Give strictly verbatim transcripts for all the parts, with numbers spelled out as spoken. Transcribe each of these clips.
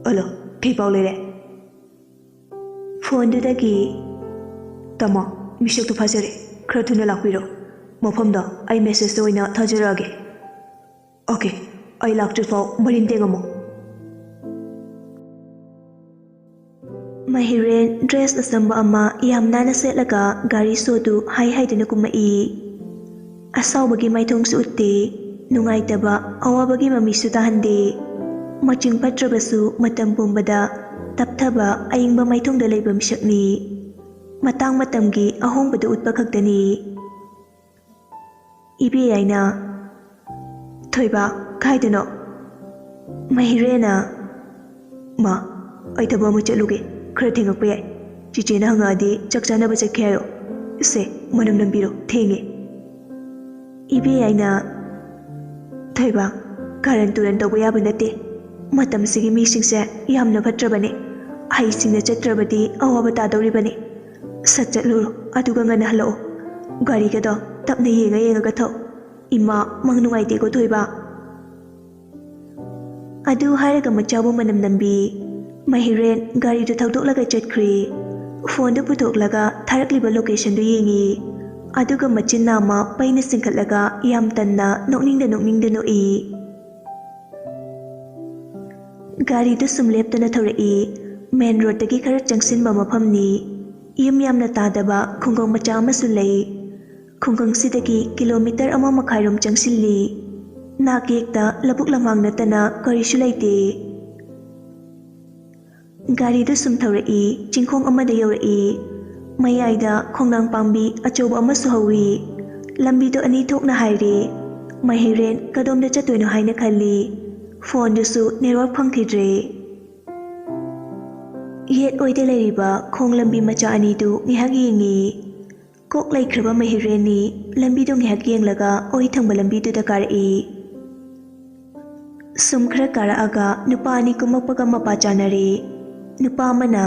ꯑꯂꯣ, ꯀꯩ ꯄꯥꯎ ꯂꯩꯔꯦ? ꯐꯣꯟꯗꯨꯗꯒꯤ, "ꯇꯥꯃꯣ, ꯃꯤꯁꯛꯇꯨ ꯐꯥꯖꯔꯦ, ꯈꯔ ꯊꯨꯅ ꯂꯥꯛꯄꯤꯔꯣ꯫ ꯃꯐꯝꯗꯣ ꯑꯩ ꯃꯦꯁꯦꯖꯇ ꯑꯣꯏꯅ ꯊꯥꯖꯔꯛꯑꯒꯦ꯫ ꯑꯣꯀꯦ, ꯑꯩ ꯂꯥꯛꯇ꯭ꯔꯤꯐꯥꯎ ꯃꯔꯤꯟ ꯇꯦꯡꯉꯝꯃꯣ"꯫ ꯃꯍꯤꯔꯦꯟ ꯗ꯭ꯔꯦꯁ ꯑꯆꯝꯕ ꯑꯃ ꯌꯥꯝ ꯅꯥꯟꯅ ꯁꯦꯠꯂꯒ ꯒꯥꯔꯤ ꯁꯣꯗꯨ ꯍꯥꯏ ꯍꯥꯏꯗꯨꯅ ꯀꯨꯝꯃꯛꯏ꯫ ꯑꯁꯥꯎꯕꯒꯤ ꯃꯥꯏꯊꯣꯡꯁꯨ ꯎꯠꯇꯦ, ꯅꯨꯡꯉꯥꯏꯇꯕ, ꯑꯋꯥꯕꯒꯤ ꯃꯃꯤꯁꯨ ꯇꯥꯍꯟꯗꯦ꯫ ꯃꯆꯤꯡ ꯐꯠꯇ꯭ꯔꯕꯁꯨ ꯃꯇꯝ ꯄꯨꯝꯕꯗ ꯇꯞꯊꯕ ꯑꯏꯪꯕ ꯃꯥꯏꯊꯣꯡꯗ ꯂꯩꯕ ꯃꯤꯁꯛꯅꯤ꯫ ꯃꯇꯥꯡ ꯃꯇꯝꯒꯤ ꯑꯍꯣꯡꯕꯗꯨ ꯎꯠꯄ ꯈꯛꯇꯅꯤ꯫ ꯏꯕꯦ ꯌꯥꯏꯅ, "ꯊꯣꯏꯕ, ꯀꯥꯏꯗꯅꯣ?" ꯃꯍꯤꯔꯦꯅ, "ꯃꯥ, ꯑꯩ ꯊꯕꯛ ꯑꯃ ꯆꯠꯂꯨꯒꯦ, ꯈꯔ ꯊꯦꯡꯉꯛꯄ ꯌꯥꯏ꯫ ꯆꯤꯆꯦꯅ ꯍꯪꯉꯛꯑꯗꯤ ꯆꯥꯛ ꯆꯥꯅꯕ ꯆꯠꯈꯤ ꯍꯥꯏꯌꯣ꯫ ꯁꯦ, ꯃꯅꯝ ꯅꯝꯕꯤꯔꯣ, ꯊꯦꯡꯉꯦ"꯫ ꯏꯕꯦ ꯌꯥꯏꯅ, "ꯊꯣꯏꯕ, ꯀꯥꯔꯟ ꯇꯨꯔꯟ ꯇꯧꯕ ꯌꯥꯕ ꯅꯠꯇꯦ꯫ ꯃꯇꯝꯁꯤꯒꯤ ꯃꯤꯁꯤꯡꯁꯦ ꯌꯥꯝꯅ ꯐꯠꯇ꯭ꯔꯕꯅꯦ꯫ ꯍꯩꯁꯤꯡꯅ ꯆꯠꯇ꯭ꯔꯕꯗꯤ ꯑꯋꯥꯕ ꯇꯥꯗꯧꯔꯤꯕꯅꯤ꯫ ꯁꯠ ꯆꯠꯂꯨꯔꯣ, ꯑꯗꯨꯒ ꯉꯟꯅ ꯍꯜꯂꯛꯑꯣ꯫ ꯒꯥꯔꯤꯒꯗꯣ ꯇꯞꯅ ꯌꯦꯡꯉ ꯌꯦꯡꯉꯒ ꯊꯧ꯫ ꯏꯃꯥ, ꯃꯪ ꯅꯨꯡꯉꯥꯏꯇꯦꯀꯣ ꯊꯣꯏꯕ"꯫ ꯑꯗꯨ ꯍꯥꯏꯔꯒ ꯃꯆꯥꯕꯨ ꯃꯅꯝ ꯅꯝꯕꯤ꯫ ꯃꯍꯤꯔꯦꯟ ꯒꯥꯔꯤꯗꯨ ꯊꯧꯗꯣꯛꯂꯒ ꯆꯠꯈ꯭ꯔꯦ꯫ ꯐꯣꯟꯗꯨ ꯄꯨꯊꯣꯛꯂꯒ ꯊꯥꯔꯛꯂꯤꯕ ꯂꯣꯀꯦꯁꯟꯗꯨ ꯌꯦꯡꯉꯤ꯫ ꯑꯗꯨꯒ ꯃꯆꯤꯟ ꯅꯥꯝꯃ ꯄꯩꯅ ꯆꯤꯡꯈꯠꯂꯒ ꯌꯥꯝ ꯇꯟꯅ ꯅꯣꯛꯅꯤꯡꯗ ꯅꯣꯛꯅꯤꯡꯗ ꯅꯣꯛꯏ꯫ ꯒꯥꯔꯤꯗꯨ ꯁꯨꯝ ꯂꯦꯞꯇꯅ ꯊꯧꯔꯛꯏ꯫ ꯃꯦꯟ ꯔꯣꯗꯇꯒꯤ ꯈꯔ ꯆꯪꯁꯤꯟꯕ ꯃꯐꯝꯅꯤ꯫ ꯌꯨꯝ ꯌꯥꯝꯅ ꯇꯥꯗꯕ ꯈꯨꯡꯒꯪ ꯃꯆꯥ ꯑꯃꯁꯨ ꯂꯩ꯫ ꯈꯨꯡꯒꯪꯁꯤꯗꯒꯤ ꯀꯤꯂꯣꯃꯤꯇꯔ ꯑꯃ ꯃꯈꯥꯏꯔꯣꯝ ꯆꯪꯁꯤꯜꯂꯤ꯫ ꯅꯥꯛ ꯌꯦꯛꯇ ꯂꯧꯕꯨꯛ ꯂꯝꯍꯥꯡ ꯅꯠꯇꯅ ꯀꯔꯤꯁꯨ ꯂꯩꯇꯦ꯫ ꯒꯥꯔꯤꯗꯨ ꯁꯨꯝ ꯊꯧꯔꯛꯏ, ꯆꯤꯡꯈꯣꯡ ꯑꯃꯗ ꯌꯧꯔꯛꯏ꯫ ꯃꯌꯥꯏꯗ ꯈꯣꯡꯅꯥꯡ ꯄꯥꯝꯕꯤ ꯑꯆꯧꯕ ꯑꯃꯁꯨ ꯍꯧꯏ꯫ ꯂꯝꯕꯤꯗꯨ ꯑꯅꯤ ꯊꯣꯛꯅ ꯍꯥꯏꯔꯦ꯫ ꯃꯍꯤꯔꯦꯟ ꯀꯗꯣꯝꯗ ꯆꯠꯇꯣꯏꯅꯣ ꯍꯥꯏꯅ ꯈꯜꯂꯤ꯫ ꯐꯣꯟꯗꯨꯁꯨ ꯅꯦꯠꯋꯥꯛ ꯐꯪꯈꯤꯗ꯭ꯔꯦ꯫ ꯌꯦꯠ ꯑꯣꯏꯗ ꯂꯩꯔꯤꯕ ꯈꯣꯡ ꯂꯝꯕꯤ ꯃꯆꯥ ꯑꯅꯤꯗꯨ ꯉꯥꯏꯍꯥꯛ ꯌꯦꯡꯉꯤ꯫ ꯀꯣꯛ ꯂꯩꯈ꯭ꯔꯕ ꯃꯍꯤꯔꯦꯟꯅꯤ ꯂꯝꯕꯤꯗꯨ ꯉꯥꯏꯍꯥꯛ ꯌꯦꯡꯂꯒ ꯑꯣꯏ ꯊꯪꯕ ꯂꯝꯕꯤꯗꯨꯗ ꯀꯥꯔꯛꯏ꯫ ꯁꯨꯝ ꯈꯔ ꯀꯥꯔꯛꯑꯒ ꯅꯨꯄꯥ ꯑꯅꯤ ꯀꯨꯝꯃꯛꯄꯒ ꯃꯄꯥ ꯆꯥꯅꯔꯦ꯫ ꯅꯨꯄꯥ ꯑꯃꯅ,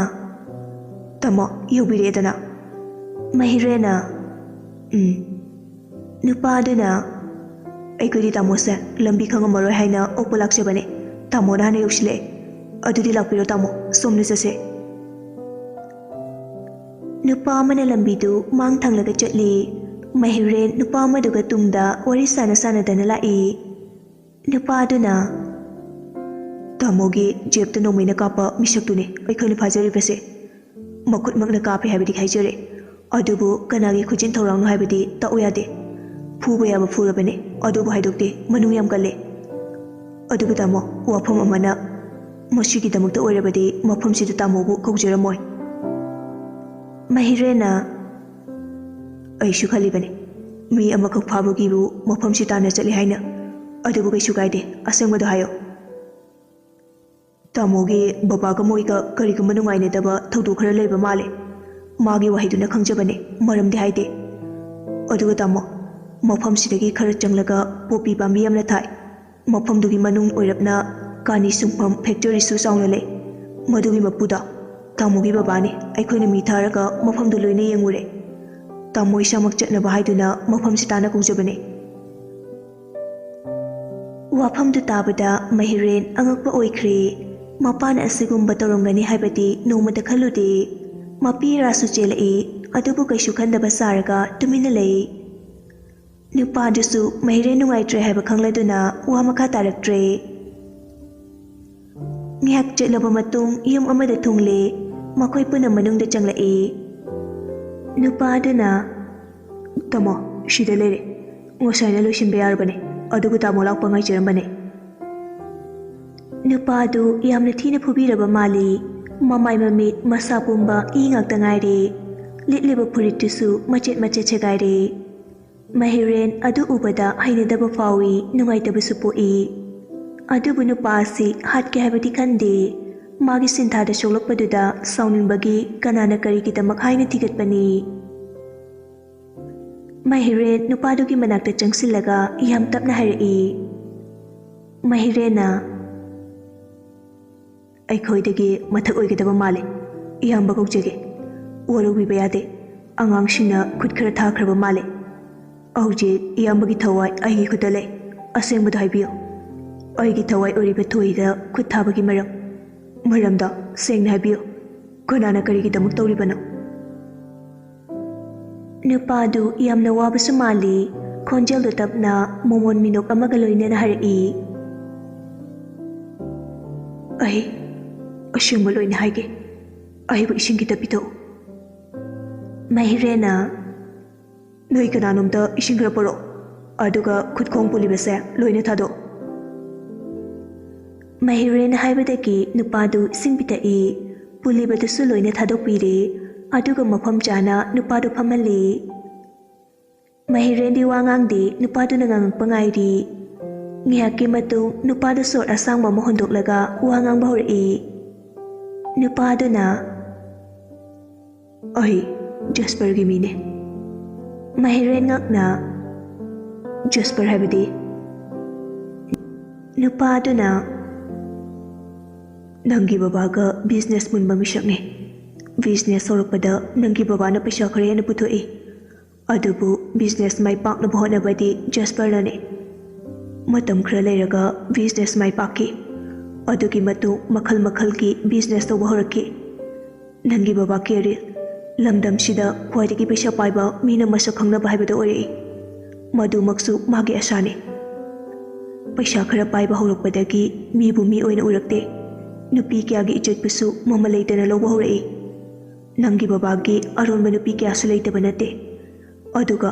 "ꯇꯥꯃꯣ, ꯌꯧꯕꯤꯔꯛꯑꯦꯗꯅ"꯫ ꯃꯍꯤꯔꯦꯟꯅ, "ꯎꯝ"꯫ ꯅꯨꯄꯥꯗꯨꯅ, "ꯑꯩꯈꯣꯏꯗꯤ ꯇꯥꯃꯣꯁꯦ ꯂꯝꯕꯤ ꯈꯪꯉꯝꯃꯔꯣꯏ ꯍꯥꯏꯅ ꯑꯣꯛꯄ ꯂꯥꯛꯆꯕꯅꯦ꯫ ꯇꯥꯃꯣꯅ ꯍꯥꯟꯅ ꯌꯧꯁꯤꯜꯂꯛꯑꯦ"꯫ ꯑꯗꯨꯗꯤ ꯂꯥꯛꯄꯤꯔꯣ ꯇꯥꯃꯣ, ꯁꯣꯝꯗ ꯆꯠꯁꯦ꯫ ꯅꯨꯄꯥ ꯑꯃꯅ ꯂꯝꯕꯤꯗꯨ ꯃꯥꯡ ꯊꯪꯂꯒ ꯆꯠꯂꯤ꯫ ꯃꯍꯤꯔꯦꯟ ꯅꯨꯄꯥ ꯑꯃꯗꯨꯒ ꯇꯨꯡꯗ ꯋꯥꯔꯤ ꯁꯥꯟꯅ ꯁꯥꯟꯅꯗꯅ ꯂꯥꯛꯏ꯫ ꯅꯨꯄꯥꯗꯨꯅ, "ꯇꯥꯃꯣꯒꯤ ꯖꯦꯞꯇ ꯅꯣꯡꯃꯩꯅ ꯀꯥꯞꯄ ꯃꯤꯁꯛꯇꯨꯅꯤ ꯑꯩꯈꯣꯏꯅ ꯐꯥꯖꯔꯤꯕꯁꯦ꯫ ꯃꯈꯨꯠꯃꯛꯅ ꯀꯥꯞꯄꯦ ꯍꯥꯏꯕꯗꯤ ꯍꯥꯏꯖꯔꯦ, ꯑꯗꯨꯕꯨ ꯀꯅꯥꯒꯤ ꯈꯨꯖꯤꯟ ꯊꯧꯔꯥꯡꯅꯣ ꯍꯥꯏꯕꯗꯤ ꯇꯥꯛꯎ ꯌꯥꯗꯦ꯫ ꯐꯨꯕ ꯌꯥꯕ ꯐꯨꯔꯕꯅꯦ, ꯑꯗꯨꯕꯨ ꯍꯥꯏꯗꯣꯛꯇꯦ, ꯃꯅꯨꯡ ꯌꯥꯝ ꯀꯜꯂꯦ꯫ ꯑꯗꯨꯕꯨ ꯇꯥꯃꯣ, ꯋꯥꯐꯝ ꯑꯃꯅ, ꯃꯁꯤꯒꯤꯗꯃꯛꯇ ꯑꯣꯏꯔꯕꯗꯤ ꯃꯐꯝꯁꯤꯗ ꯇꯥꯃꯣꯕꯨ ꯀꯧꯖꯔꯝꯃꯣꯏ꯫" ꯃꯍꯤꯔꯦꯟꯅ, "ꯑꯩꯁꯨ ꯈꯜꯂꯤꯕꯅꯤ, ꯃꯤ ꯑꯃꯈꯛ ꯐꯥꯕꯒꯤꯕꯨ ꯃꯐꯝꯁꯤ ꯇꯥꯟꯅ ꯆꯠꯂꯤ ꯍꯥꯏꯅ꯫ ꯑꯗꯨꯕꯨ ꯀꯩꯁꯨ ꯀꯥꯏꯗꯦ, ꯑꯁꯦꯡꯕꯗꯣ ꯍꯥꯏꯌꯣ꯫ ꯇꯥꯃꯣꯒꯤ ꯕꯕꯥꯒ ꯃꯣꯏꯒ ꯀꯔꯤꯒꯨꯝꯕ ꯅꯨꯡꯉꯥꯏꯅꯗꯕ ꯊꯧꯗꯣꯛ ꯈꯔ ꯂꯩꯕ ꯃꯥꯜꯂꯦ꯫ ꯃꯥꯒꯤ ꯋꯥꯍꯩꯗꯨꯅ ꯈꯪꯖꯕꯅꯦ, ꯃꯔꯝꯗꯤ ꯍꯥꯏꯗꯦ꯫ ꯑꯗꯨꯒ ꯇꯥꯃꯣ, ꯃꯐꯝꯁꯤꯗꯒꯤ ꯈꯔ ꯆꯪꯂꯒ ꯄꯣꯄꯤ ꯄꯥꯝꯕꯤ ꯑꯃꯅ ꯊꯥꯏ꯫ ꯃꯐꯝꯗꯨꯒꯤ ꯃꯅꯨꯡ ꯑꯣꯏꯔꯞꯅ ꯀꯥꯅꯤ ꯁꯨꯡꯐꯝ ꯐꯦꯛꯇꯔꯤꯁꯨ ꯆꯥꯎꯅ ꯂꯩ꯫ ꯃꯗꯨꯒꯤ ꯃꯄꯨꯗꯣ ꯇꯥꯃꯣꯒꯤ ꯕꯕꯥꯅꯤ꯫ ꯑꯩꯈꯣꯏꯅ ꯃꯤ ꯊꯥꯔꯒ ꯃꯐꯝꯗꯨ ꯂꯣꯏꯅ ꯌꯦꯡꯉꯨꯔꯦ꯫ ꯇꯥꯃꯣ ꯏꯁꯥꯃꯛ ꯆꯠꯅꯕ ꯍꯥꯏꯗꯨꯅ ꯃꯐꯝꯁꯤ ꯇꯥꯟꯅ ꯀꯧꯖꯕꯅꯦ꯫" ꯋꯥꯐꯝꯗꯨ ꯇꯥꯕꯗ ꯃꯍꯤꯔꯦꯟ ꯑꯉꯛꯄ ꯑꯣꯏꯈ꯭ꯔꯦ꯫ ꯃꯄꯥꯅ ꯑꯁꯤꯒꯨꯝꯕ ꯇꯧꯔꯝꯒꯅꯤ ꯍꯥꯏꯕꯗꯤ ꯅꯣꯡꯃꯇ ꯈꯜꯂꯨꯗꯦ꯫ ꯃꯄꯤ ꯔꯥꯁꯨ ꯆꯦꯜꯂꯛꯏ, ꯑꯗꯨꯕꯨ ꯀꯩꯁꯨ ꯈꯟꯗꯕ ꯁꯥꯔꯒ ꯇꯨꯃꯤꯟꯅ ꯂꯩ꯫ ꯅꯨꯄꯥꯗꯨꯁꯨ ꯃꯍꯤꯔꯦꯟ ꯅꯨꯡꯉꯥꯏꯇ꯭ꯔꯦ ꯍꯥꯏꯕ ꯈꯪꯂꯗꯨꯅ ꯋꯥ ꯃꯈꯥ ꯇꯥꯔꯛꯇ꯭ꯔꯦ꯫ ꯉꯥꯏꯍꯥꯛ ꯆꯠꯂꯕ ꯃꯇꯨꯡ ꯌꯨꯝ ꯑꯃꯗ ꯊꯨꯡꯂꯦ꯫ ꯃꯈꯣꯏ ꯄꯨꯟꯅ ꯃꯅꯨꯡꯗ ꯆꯪꯂꯛꯏ꯫ ꯅꯨꯄꯥꯗꯨꯅ, "ꯇꯥꯃꯣ, ꯁꯤꯗ ꯂꯩꯔꯦ꯫ ꯉꯁꯥꯏꯅ ꯂꯣꯏꯁꯤꯟꯕ ꯌꯥꯔꯕꯅꯦ, ꯑꯗꯨꯕꯨ ꯇꯥꯃꯣ ꯂꯥꯛꯄ ꯉꯥꯏꯖꯔꯝꯕꯅꯦ꯫" ꯅꯨꯄꯥꯗꯨ ꯌꯥꯝꯅ ꯊꯤꯅ ꯐꯨꯕꯤꯔꯕ ꯃꯥꯜꯂꯤ꯫ ꯃꯃꯥꯏ ꯃꯃꯤꯠ ꯃꯁꯥ ꯄꯨꯝꯕ ꯏ ꯉꯥꯛꯇ ꯉꯥꯏꯔꯦ꯫ ꯂꯤꯠꯂꯤꯕ ꯐꯨꯔꯤꯠꯇꯨꯁꯨ ꯃꯆꯦꯠ ꯃꯆꯦꯠ ꯁꯦꯒꯥꯏꯔꯦ꯫ ꯃꯍꯤꯔꯦꯟ ꯑꯗꯨ ꯎꯕꯗ ꯍꯩꯅꯗꯕ ꯐꯥꯎꯏ, ꯅꯨꯡꯉꯥꯏꯇꯕꯁꯨ ꯄꯣꯛꯏ꯫ ꯑꯗꯨꯕꯨ ꯅꯨꯄꯥ ꯑꯁꯤ ꯍꯥꯠꯀꯦ ꯍꯥꯏꯕꯗꯤ ꯈꯟꯗꯦ꯫ ꯃꯥꯒꯤ ꯁꯤꯟꯊꯥꯗ ꯁꯣꯛꯂꯛꯄꯗꯨꯗ ꯁꯥꯎꯅꯤꯡꯕꯒꯤ ꯀꯅꯥꯅ ꯀꯔꯤꯒꯤꯗꯃꯛ ꯍꯥꯏꯅ ꯊꯤꯒꯠꯄꯅꯤ꯫ ꯃꯍꯤꯔꯦꯟ ꯅꯨꯄꯥꯗꯨꯒꯤ ꯃꯅꯥꯛꯇ ꯆꯪꯁꯤꯜꯂꯒ ꯌꯥꯝ ꯇꯞꯅ ꯍꯥꯏꯔꯛꯏ꯫ ꯃꯍꯤꯔꯦꯟꯅ, "ꯑꯩꯈꯣꯏꯗꯒꯤ ꯃꯊꯛ ꯑꯣꯏꯒꯗꯕ ꯃꯥꯜꯂꯦ꯫ ꯏꯌꯥꯝꯕ ꯀꯧꯖꯒꯦ꯫ ꯋꯥꯔꯧꯕꯤꯕ ꯌꯥꯗꯦ꯫ ꯑꯉꯥꯡꯁꯤꯡꯅ ꯈꯨꯠ ꯈꯔ ꯊꯥꯈ꯭ꯔꯕ ꯃꯥꯜꯂꯦ꯫ ꯍꯧꯖꯤꯛ ꯏꯌꯥꯝꯕꯒꯤ ꯊꯋꯥꯏ ꯑꯩꯒꯤ ꯈꯨꯠꯇ ꯂꯩ꯫ ꯑꯁꯦꯡꯕꯗꯣ ꯍꯥꯏꯕꯤꯌꯨ꯫ ꯑꯩꯒꯤ ꯊꯋꯥꯏ ꯑꯣꯏꯔꯤꯕ ꯊꯣꯏꯗ ꯈꯨꯠ ꯊꯥꯕꯒꯤ ꯃꯔꯝ?" ꯃꯔꯝꯗꯣ ꯁꯦꯡꯅ ꯍꯥꯏꯕꯤꯌꯨ꯫ ꯀꯅꯥꯅ ꯀꯔꯤꯒꯤꯗꯃꯛ ꯇꯧꯔꯤꯕꯅꯣ? ꯅꯨꯄꯥꯗꯨ ꯌꯥꯝꯅ ꯋꯥꯕꯁꯨ ꯃꯥꯜꯂꯤ꯫ ꯈꯣꯟꯖꯦꯜꯗꯨ ꯇꯞꯅ ꯃꯣꯃꯣꯟ ꯃꯤꯅꯣꯛ ꯑꯃꯒ ꯂꯣꯏꯅꯅ ꯍꯥꯏꯔꯛꯏ꯫ ꯑꯩ ꯑꯁꯦꯡꯕ ꯂꯣꯏꯅ ꯍꯥꯏꯒꯦ꯫ ꯑꯩꯕꯨ ꯏꯁꯤꯡ ꯈꯤꯇ ꯄꯤꯊꯛꯎ꯫ ꯃꯍꯤꯔꯦꯅ, ꯅꯣꯏ ꯀꯅꯥꯅꯣꯝꯇ ꯏꯁꯤꯡ ꯈꯔ ꯄꯨꯔꯛꯑꯣ, ꯑꯗꯨꯒ ꯈꯨꯠꯈꯣꯡ ꯄꯨꯜꯂꯤꯕꯁꯦ ꯂꯣꯏꯅ ꯊꯥꯗꯣꯛꯑꯣ꯫ ꯃꯍꯤꯔꯦꯟ ꯍꯥꯏꯕꯗꯒꯤ ꯅꯨꯄꯥꯗꯨ ꯏꯁꯤꯡ ꯄꯤꯊꯛꯏ꯫ ꯄꯨꯜꯂꯤꯕꯗꯨꯁꯨ ꯂꯣꯏꯅ ꯊꯥꯗꯣꯛꯄꯤꯔꯦ꯫ ꯑꯗꯨꯒ ꯃꯐꯝ ꯆꯥꯅ ꯅꯨꯄꯥꯗꯨ ꯐꯝꯍꯜꯂꯤ꯫ ꯃꯍꯤꯔꯦꯟꯗꯤ ꯋꯥ ꯉꯥꯡꯗꯦ, ꯅꯨꯄꯥꯗꯨꯅ ꯉꯥꯡꯉꯛꯄ ꯉꯥꯏꯔꯤ꯫ ꯉꯥꯏꯍꯥꯛꯀꯤ ꯃꯇꯨꯡ ꯅꯨꯄꯥꯗꯨ ꯁꯣꯔ ꯑꯁꯥꯡꯕ ꯑꯃ ꯍꯣꯟꯗꯣꯛꯂꯒ ꯋꯥ ꯉꯥꯡꯕ ꯍꯧꯔꯛꯏ꯫ ꯅꯨꯄꯥꯗꯨꯅ, ꯑꯩ ꯖꯦꯁꯄꯔꯒꯤ ꯃꯤꯅꯦ꯫ ꯃꯍꯤꯔꯦꯟ ꯉꯛꯅ, ꯖꯦꯁꯄꯔ ꯍꯥꯏꯕꯗꯤ? ꯅꯨꯄꯥꯗꯨꯅ, ꯅꯪꯒꯤ ꯕꯕꯥꯒ ꯕꯤꯖꯤꯅꯦꯁ ꯃꯨꯟꯕ ꯃꯤꯁꯛꯅꯤ꯫ ꯕꯤꯖꯤꯅꯦꯁ ꯍꯧꯔꯛꯄꯗ ꯅꯪꯒꯤ ꯕꯕꯥꯅ ꯄꯩꯁꯥ ꯈꯔ ꯍꯦꯟꯅ ꯄꯨꯊꯣꯛꯏ꯫ ꯑꯗꯨꯕꯨ ꯕꯤꯖꯤꯅꯦꯁ ꯃꯥꯏ ꯄꯥꯛꯅꯕ ꯍꯣꯠꯅꯕꯗꯤ ꯖꯦꯁꯄꯔꯅꯅꯤ꯫ ꯃꯇꯝ ꯈꯔ ꯂꯩꯔꯒ ꯕꯤꯖꯤꯅꯦꯁ ꯃꯥꯏ ꯄꯥꯛꯈꯤ꯫ ꯑꯗꯨꯒꯤ ꯃꯇꯨꯡ ꯃꯈꯜ ꯃꯈꯜꯒꯤ ꯕꯤꯖꯤꯅꯦꯁ ꯇꯧꯕ ꯍꯧꯔꯛꯈꯤ꯫ ꯅꯪꯒꯤ ꯕꯕꯥ ꯀꯦꯔꯤꯌꯔ, ꯂꯝꯗꯝꯁꯤꯗ ꯈ꯭ꯋꯥꯏꯗꯒꯤ ꯄꯩꯁꯥ ꯄꯥꯏꯕ ꯃꯤꯅ ꯃꯁꯛ ꯈꯪꯅꯕ ꯍꯥꯏꯕꯗꯨ ꯑꯣꯏꯔꯛꯏ꯫ ꯃꯗꯨꯃꯛꯁꯨ ꯃꯥꯒꯤ ꯑꯁꯥꯅꯤ꯫ ꯄꯩꯁꯥ ꯈꯔ ꯄꯥꯏꯕ ꯍꯧꯔꯛꯄꯗꯒꯤ ꯃꯤꯕꯨ ꯃꯤ ꯑꯣꯏꯅ ꯎꯔꯛꯇꯦ꯫ ꯅꯨꯄꯤ ꯀꯌꯥꯒꯤ ꯏꯖꯠꯄꯨꯁꯨ ꯃꯃꯜ ꯂꯩꯇꯅ ꯂꯧꯕ ꯍꯧꯔꯛꯏ꯫ ꯅꯪꯒꯤ ꯕꯕꯥꯒꯤ ꯑꯔꯣꯟꯕ ꯅꯨꯄꯤ ꯀꯌꯥꯁꯨ ꯂꯩꯇꯕ ꯅꯠꯇꯦ꯫ ꯑꯗꯨꯒ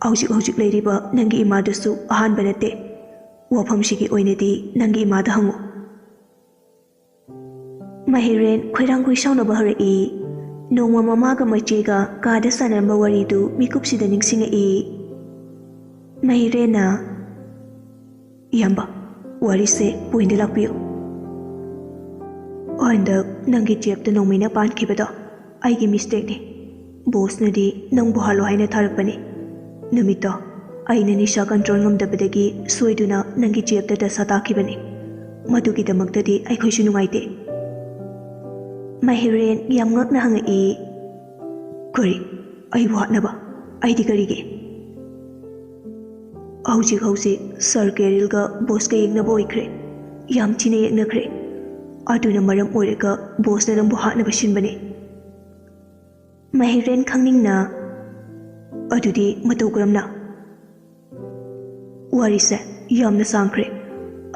ꯍꯧꯖꯤꯛ ꯍꯧꯖꯤꯛ ꯂꯩꯔꯤꯕ ꯅꯪꯒꯤ ꯏꯃꯥꯗꯨꯁꯨ ꯑꯍꯥꯟꯕ ꯅꯠꯇꯦ꯫ ꯋꯥꯐꯝꯁꯤꯒꯤ ꯑꯣꯏꯅꯗꯤ ꯅꯪꯒꯤ ꯏꯃꯥꯗ ꯍꯪꯉꯨ꯫ ꯃꯍꯤꯔꯦꯟ ꯈꯣꯏꯔꯥꯡ ꯈꯣꯏꯁꯥꯎꯅꯕ ꯍꯧꯔꯛꯏ꯫ ꯅꯣꯡꯃ ꯃꯃꯥꯒ ꯃꯆꯦꯒ ꯀꯥꯗ ꯁꯥꯟꯅꯔꯝꯕ ꯋꯥꯔꯤꯗꯨ ꯃꯤꯀꯨꯞꯁꯤꯗ ꯅꯤꯡꯁꯤꯡꯉꯛꯏ꯫ ꯃꯍꯤꯔꯦꯟꯅ, ꯏꯌꯥꯝꯕ, ꯋꯥꯔꯤꯁꯦ ꯄꯣꯏꯟꯗ ꯂꯥꯛꯄꯤꯌꯨ꯫ ꯍꯟꯗꯛ ꯅꯪꯒꯤ ꯖꯦꯕꯇ ꯅꯣꯡꯃꯩꯅ ꯄꯥꯟꯈꯤꯕꯗꯣ ꯑꯩꯒꯤ ꯃꯤꯁꯇꯦꯛꯅꯤ꯫ ꯕꯣꯁꯅꯗꯤ ꯅꯪꯕꯨ ꯍꯥꯠꯂꯣ ꯍꯥꯏꯅ ꯊꯥꯔꯛꯄꯅꯤ꯫ ꯅꯨꯃꯤꯠꯇꯣ ꯑꯩꯅ ꯅꯤꯁꯥ ꯀꯟꯇ꯭ꯔꯣꯜ ꯉꯝꯗꯕꯗꯒꯤ ꯁꯣꯏꯗꯨꯅ ꯅꯪꯒꯤ ꯖꯦꯕꯇ ꯗꯁꯥ ꯇꯥꯈꯤꯕꯅꯤ꯫ ꯃꯗꯨꯒꯤꯗꯃꯛꯇꯗꯤ ꯑꯩꯈꯣꯏꯁꯨ ꯅꯨꯡꯉꯥꯏꯇꯦ꯫ ꯃꯍꯤꯔꯦꯟ ꯌꯥꯝ ꯉꯛꯅ ꯍꯪꯉꯛꯏ, ꯀꯔꯤ? ꯑꯩꯕꯨ ꯍꯥꯠꯅꯕ? ꯑꯩꯗꯤ ꯀꯔꯤꯒꯤ? ꯍꯧꯖꯤꯛ ꯍꯧꯖꯤꯛ ꯁꯥꯔ ꯀꯦꯔꯤꯜꯒ ꯕꯣꯁꯀ ꯌꯦꯛꯅꯕ ꯑꯣꯏꯈ꯭ꯔꯦ꯫ ꯌꯥꯝ ꯊꯤꯅ ꯌꯦꯛꯅꯈ꯭ꯔꯦ꯫ ꯑꯗꯨꯅ ꯃꯔꯝ ꯑꯣꯏꯔꯒ ꯕꯣꯁꯅ ꯅꯪꯕꯨ ꯍꯥꯠꯅꯕ ꯁꯤꯟꯕꯅꯤ꯫ ꯃꯍꯤꯔꯦꯟ ꯈꯪꯅꯤꯡꯅ, "ꯑꯗꯨꯗꯤ ꯃꯇꯧ ꯀꯔꯝꯅ?" "ꯋꯥꯔꯤꯁꯦ ꯌꯥꯝꯅ ꯁꯥꯡꯈ꯭ꯔꯦ,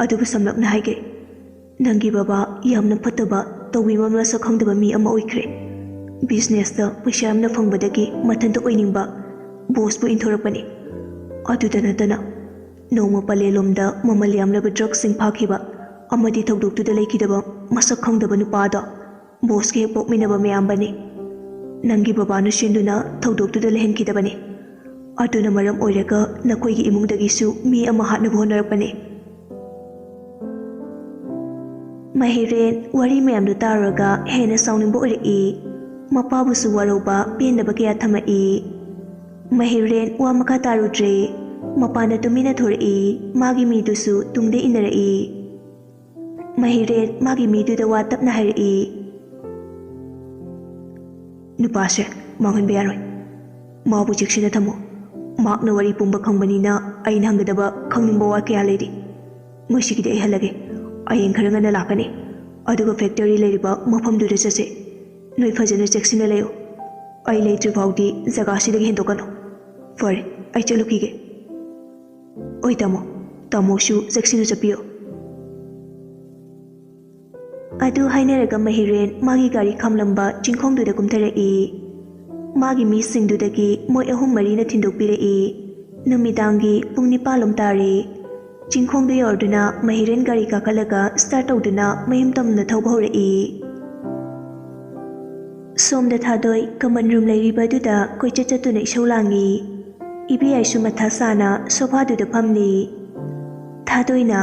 ꯑꯗꯨꯕꯨ ꯁꯝꯂꯞꯅ ꯍꯥꯏꯒꯦ꯫ ꯅꯪꯒꯤ ꯕꯕꯥ ꯌꯥꯝꯅ ꯐꯠꯇꯕ, ꯇꯧꯕꯤꯕ ꯃꯁꯛ ꯈꯪꯗꯕ ꯃꯤ ꯑꯃ ꯑꯣꯏꯈ꯭ꯔꯦ꯫ ꯕꯤꯖꯤꯅꯦꯁꯇ ꯄꯩꯁꯥ ꯌꯥꯝꯅ ꯐꯪꯕꯗꯒꯤ ꯃꯊꯟꯇ ꯑꯣꯏꯅꯤꯡꯕ ꯕꯣꯁꯄꯨ ꯏꯟꯊꯣꯔꯛꯄꯅꯤ꯫ ꯑꯗꯨꯗ ꯅꯠꯇꯅ ꯅꯣꯡꯃ ꯄꯂꯦꯜꯂꯣꯝꯗ ꯃꯃꯜ ꯌꯥꯝꯂꯕ ꯗ꯭ꯔꯒꯁꯤꯡ ꯐꯥꯈꯤꯕ ꯑꯃꯗꯤ ꯊꯧꯗꯣꯛꯇꯨꯗ ꯂꯩꯈꯤꯗꯕ ꯃꯁꯛ ꯈꯪꯗꯕ ꯅꯨꯄꯥꯗꯣ ꯕꯣꯁꯀ ꯍꯦꯛ ꯄꯣꯛꯃꯤꯟꯅꯕ ꯃꯌꯥꯝꯕꯅꯤ꯫ ꯅꯪꯒꯤ ꯕꯕꯥꯅ ꯁꯤꯟꯗꯨꯅ ꯊꯧꯗꯣꯛꯇꯨꯗ ꯂꯩꯍꯟꯈꯤꯗꯕꯅꯤ꯫ ꯑꯗꯨꯅ ꯃꯔꯝ ꯑꯣꯏꯔꯒ ꯅꯈꯣꯏꯒꯤ ꯏꯃꯨꯡꯗꯒꯤꯁꯨ ꯃꯤ ꯑꯃ ꯍꯥꯠꯅꯕ ꯍꯣꯠꯅꯔꯛꯄꯅꯤ꯫" ꯃꯍꯤꯔꯦꯟ ꯋꯥꯔꯤ ꯃꯌꯥꯝꯗꯨ ꯇꯥꯔꯨꯔꯒ ꯍꯦꯟꯅ ꯁꯥꯎꯅꯤꯡꯕ ꯑꯣꯏꯔꯛꯏ꯫ ꯃꯄꯥꯕꯨꯁꯨ ꯋꯥꯔꯧꯕ, ꯄꯦꯟꯗꯕ ꯀꯌꯥ ꯊꯝꯃꯛꯏ꯫ ꯃꯍꯤꯔꯦꯟ ꯋꯥ ꯃꯈꯥ ꯇꯥꯔꯨꯗ꯭ꯔꯦ꯫ ꯃꯄꯥꯟꯗ ꯇꯨꯃꯤꯟꯅ ꯊꯣꯔꯛꯏ꯫ ꯃꯥꯒꯤ ꯃꯤꯗꯨꯁꯨ ꯇꯨꯡꯗ ꯏꯟꯅꯔꯛꯏ꯫ ꯃꯍꯤꯔꯦꯟ ꯃꯥꯒꯤ ꯃꯤꯗꯨꯗ ꯋꯥ ꯇꯞꯅ ꯍꯥꯏꯔꯛꯏ꯫ "ꯅꯨꯄꯥꯁꯦ ꯃꯥꯡꯍꯟꯕ ꯌꯥꯔꯣꯏ꯫ ꯃꯥꯕꯨ ꯆꯦꯛꯁꯤꯟꯅ ꯊꯝꯃꯨ꯫ ꯃꯍꯥꯛꯅ ꯋꯥꯔꯤ ꯄꯨꯝꯕ ꯈꯪꯕꯅꯤꯅ ꯑꯩꯅ ꯍꯪꯒꯗꯕ, ꯈꯪꯅꯤꯡꯕ ꯋꯥ ꯀꯌꯥ ꯂꯩꯔꯤ꯫ ꯉꯁꯤꯒꯤꯗꯤ ꯑꯩ ꯍꯜꯂꯒꯦ꯫ ꯍꯌꯦꯡ ꯈꯔ ꯉꯟꯅ ꯂꯥꯛꯀꯅꯤ꯫ ꯑꯗꯨꯒ ꯐꯦꯛꯇꯔꯤ ꯂꯩꯔꯤꯕ ꯃꯐꯝꯗꯨꯗ ꯆꯠꯁꯤ꯫ ꯅꯣꯏ ꯐꯖꯅ ꯆꯦꯛꯁꯤꯟꯅ ꯂꯩꯌꯨ꯫ ꯑꯩ ꯂꯩꯇ꯭ꯔꯤ ꯐꯥꯎꯗꯤ ꯖꯒꯥꯁꯤꯗꯒꯤ ꯍꯦꯟꯗꯣꯛꯀꯅꯨ꯫ ꯐꯔꯦ, ꯑꯩ ꯆꯠꯂꯨꯈꯤꯒꯦ꯫" "ꯑꯣꯏ ꯇꯥꯃꯣ, ꯇꯥꯃꯣꯁꯨ ꯆꯦꯛꯁꯤꯟꯅ ꯆꯠꯄꯤꯌꯨ꯫" ꯑꯗꯨ ꯍꯥꯏꯅꯔꯒ ꯃꯍꯤꯔꯦꯟ ꯃꯥꯒꯤ ꯒꯥꯔꯤ ꯈꯥꯝꯂꯝꯕ ꯆꯤꯡꯈꯣꯡꯗꯨꯗ ꯀꯨꯝꯊꯔꯛꯏ꯫ ꯃꯥꯒꯤ ꯃꯤꯁꯤꯡꯗꯨꯗꯒꯤ ꯃꯣꯏ ꯑꯍꯨꯝ ꯃꯔꯤꯅ ꯊꯤꯟꯗꯣꯛꯄꯤꯔꯛꯏ꯫ ꯅꯨꯃꯤꯗꯥꯡꯒꯤ ꯄꯨꯡ ꯅꯤꯄꯥꯜꯂꯣꯝ ꯇꯥꯔꯦ꯫ ꯆꯤꯡꯈꯣꯡꯗ ꯌꯧꯔꯗꯨꯅ ꯃꯍꯤꯔꯦꯟ ꯒꯥꯔꯤ ꯀꯥꯈꯠꯂꯒ ꯁ꯭ꯇꯥꯔꯠ ꯇꯧꯗꯨꯅ ꯃꯌꯨꯝ ꯇꯝꯅ ꯊꯧꯕ ꯍꯧꯔꯛꯏ꯫ ꯁꯣꯝꯗ ꯊꯥꯗꯣꯏ ꯀꯃꯟ ꯔꯨꯝ ꯂꯩꯔꯤꯕ ꯑꯗꯨꯗ ꯀꯣꯏꯆꯠ ꯆꯠꯇꯨꯅ ꯏꯁꯧ ꯂꯥꯡꯉꯤ꯫ ꯏꯕꯦꯌꯥꯏꯁꯨ ꯃꯊꯥ ꯁꯥꯅ ꯁꯣꯐꯥꯗꯨꯗ ꯐꯝꯂꯤ꯫ ꯊꯥꯗꯣꯏꯅ,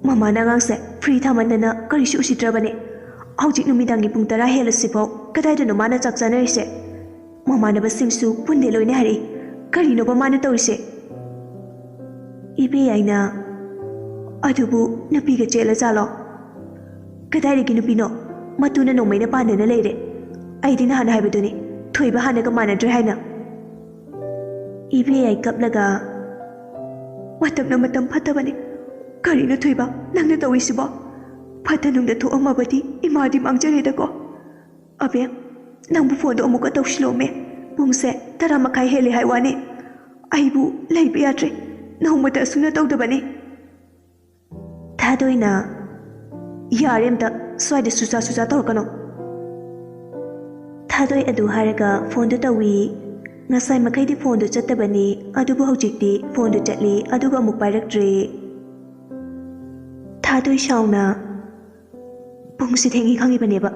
"ꯃꯃꯥꯅ ꯑꯉꯥꯡꯁꯦ ꯐ꯭ꯔꯤ ꯊꯥꯃꯟꯗꯅ ꯀꯔꯤꯁꯨ ꯎꯁꯤꯠꯇ꯭ꯔꯕꯅꯦ꯫ ꯍꯧꯖꯤꯛ ꯅꯨꯃꯤꯗꯥꯡꯒꯤ ꯄꯨꯡ ꯇꯔꯥ ꯍꯦꯜꯂꯁꯤꯐꯥꯎ ꯀꯗꯥꯏꯗꯅꯣ ꯃꯥꯅ ꯆꯥꯛ ꯆꯥꯅꯔꯤꯁꯦ? ꯃꯃꯥꯟꯅꯕꯁꯤꯡꯁꯨ ꯄꯨꯟꯗꯦ ꯂꯣꯏꯅ ꯍꯥꯏꯔꯛꯏ꯫ ꯀꯔꯤꯅꯣꯕ ꯃꯥꯅ ꯇꯧꯔꯤꯁꯦ?" ꯏꯕꯦꯌꯥꯏꯅ, "ꯑꯗꯨꯕꯨ ꯅꯨꯄꯤꯒ ꯆꯦꯜꯂ ꯖꯥꯠꯂꯣ?" "ꯀꯗꯥꯏꯗꯒꯤ ꯅꯨꯄꯤꯅꯣ? ꯃꯇꯨꯅ ꯅꯣꯡꯃꯩꯅ ꯄꯥꯟꯗꯅ ꯂꯩꯔꯦ꯫ ꯑꯩꯗꯤ ꯅꯍꯥꯟ ꯍꯥꯏꯕꯗꯨꯅꯤ, ꯊꯣꯏꯕ ꯍꯥꯟꯅꯒ ꯃꯥꯟꯅꯗ꯭ꯔꯦ ꯍꯥꯏꯅ꯫" ꯏꯕꯦꯌꯥꯏ ꯀꯞꯂꯒ, "ꯃꯇꯝꯅ ꯃꯇꯝ ꯐꯠꯇꯕꯅꯦ꯫ ꯀꯔꯤꯅꯣ ꯊꯣꯏꯕ ꯅꯪꯅ ꯇꯧꯔꯤꯁꯤꯕꯣ? ꯐꯠꯇ ꯅꯨꯡꯗ ꯊꯣꯛꯑꯝꯃꯕꯗꯤ ꯏꯃꯥꯗꯤ ꯃꯥꯡꯖꯔꯦꯗꯀꯣ꯫ ꯑꯕꯦꯝ, ꯅꯪꯕꯨ ꯐꯣꯟꯗꯣ ꯑꯃꯨꯛꯀ ꯇꯧꯁꯤꯜꯂꯣꯃꯦ꯫ ꯄꯨꯡꯁꯦ ꯇꯔꯥ ꯃꯈꯥꯏ ꯍꯦꯜꯂꯦ ꯍꯥꯏ ꯋꯥꯅꯤ꯫ ꯑꯩꯕꯨ ꯂꯩꯕ ꯌꯥꯗ꯭ꯔꯦ꯫ ꯅꯣꯡꯃꯇ ꯑꯁꯨꯝꯅ ꯇꯧꯗꯕꯅꯤ꯫ ꯊꯥꯗꯣꯏꯅ, "ꯌꯥꯔꯦ ꯑꯝꯇ, ꯁ꯭ꯋꯥꯏꯗ ꯁꯨꯁꯥ ꯁꯨꯁꯥ ꯇꯧꯔꯛꯀꯅꯨ꯫" ꯊꯥꯗꯣꯏ ꯑꯗꯨ ꯍꯥꯏꯔꯒ ꯐꯣꯟꯗꯨ ꯇꯧꯏ꯫ ꯉꯁꯥꯏ ꯃꯈꯩꯗꯤ ꯐꯣꯟꯗꯨ ꯆꯠꯇꯕꯅꯤ, ꯑꯗꯨꯕꯨ ꯍꯧꯖꯤꯛꯇꯤ ꯐꯣꯟꯗꯨ ꯆꯠꯂꯤ, ꯑꯗꯨꯒ ꯑꯃꯨꯛ ꯄꯥꯏꯔꯛꯇ꯭ꯔꯦ꯫ ꯊꯥꯗꯣꯏ ꯁꯥꯎꯅ, "ꯄꯨꯡꯁꯤ ꯊꯦꯡꯉꯤ ꯈꯪꯉꯤꯕꯅꯦꯕ,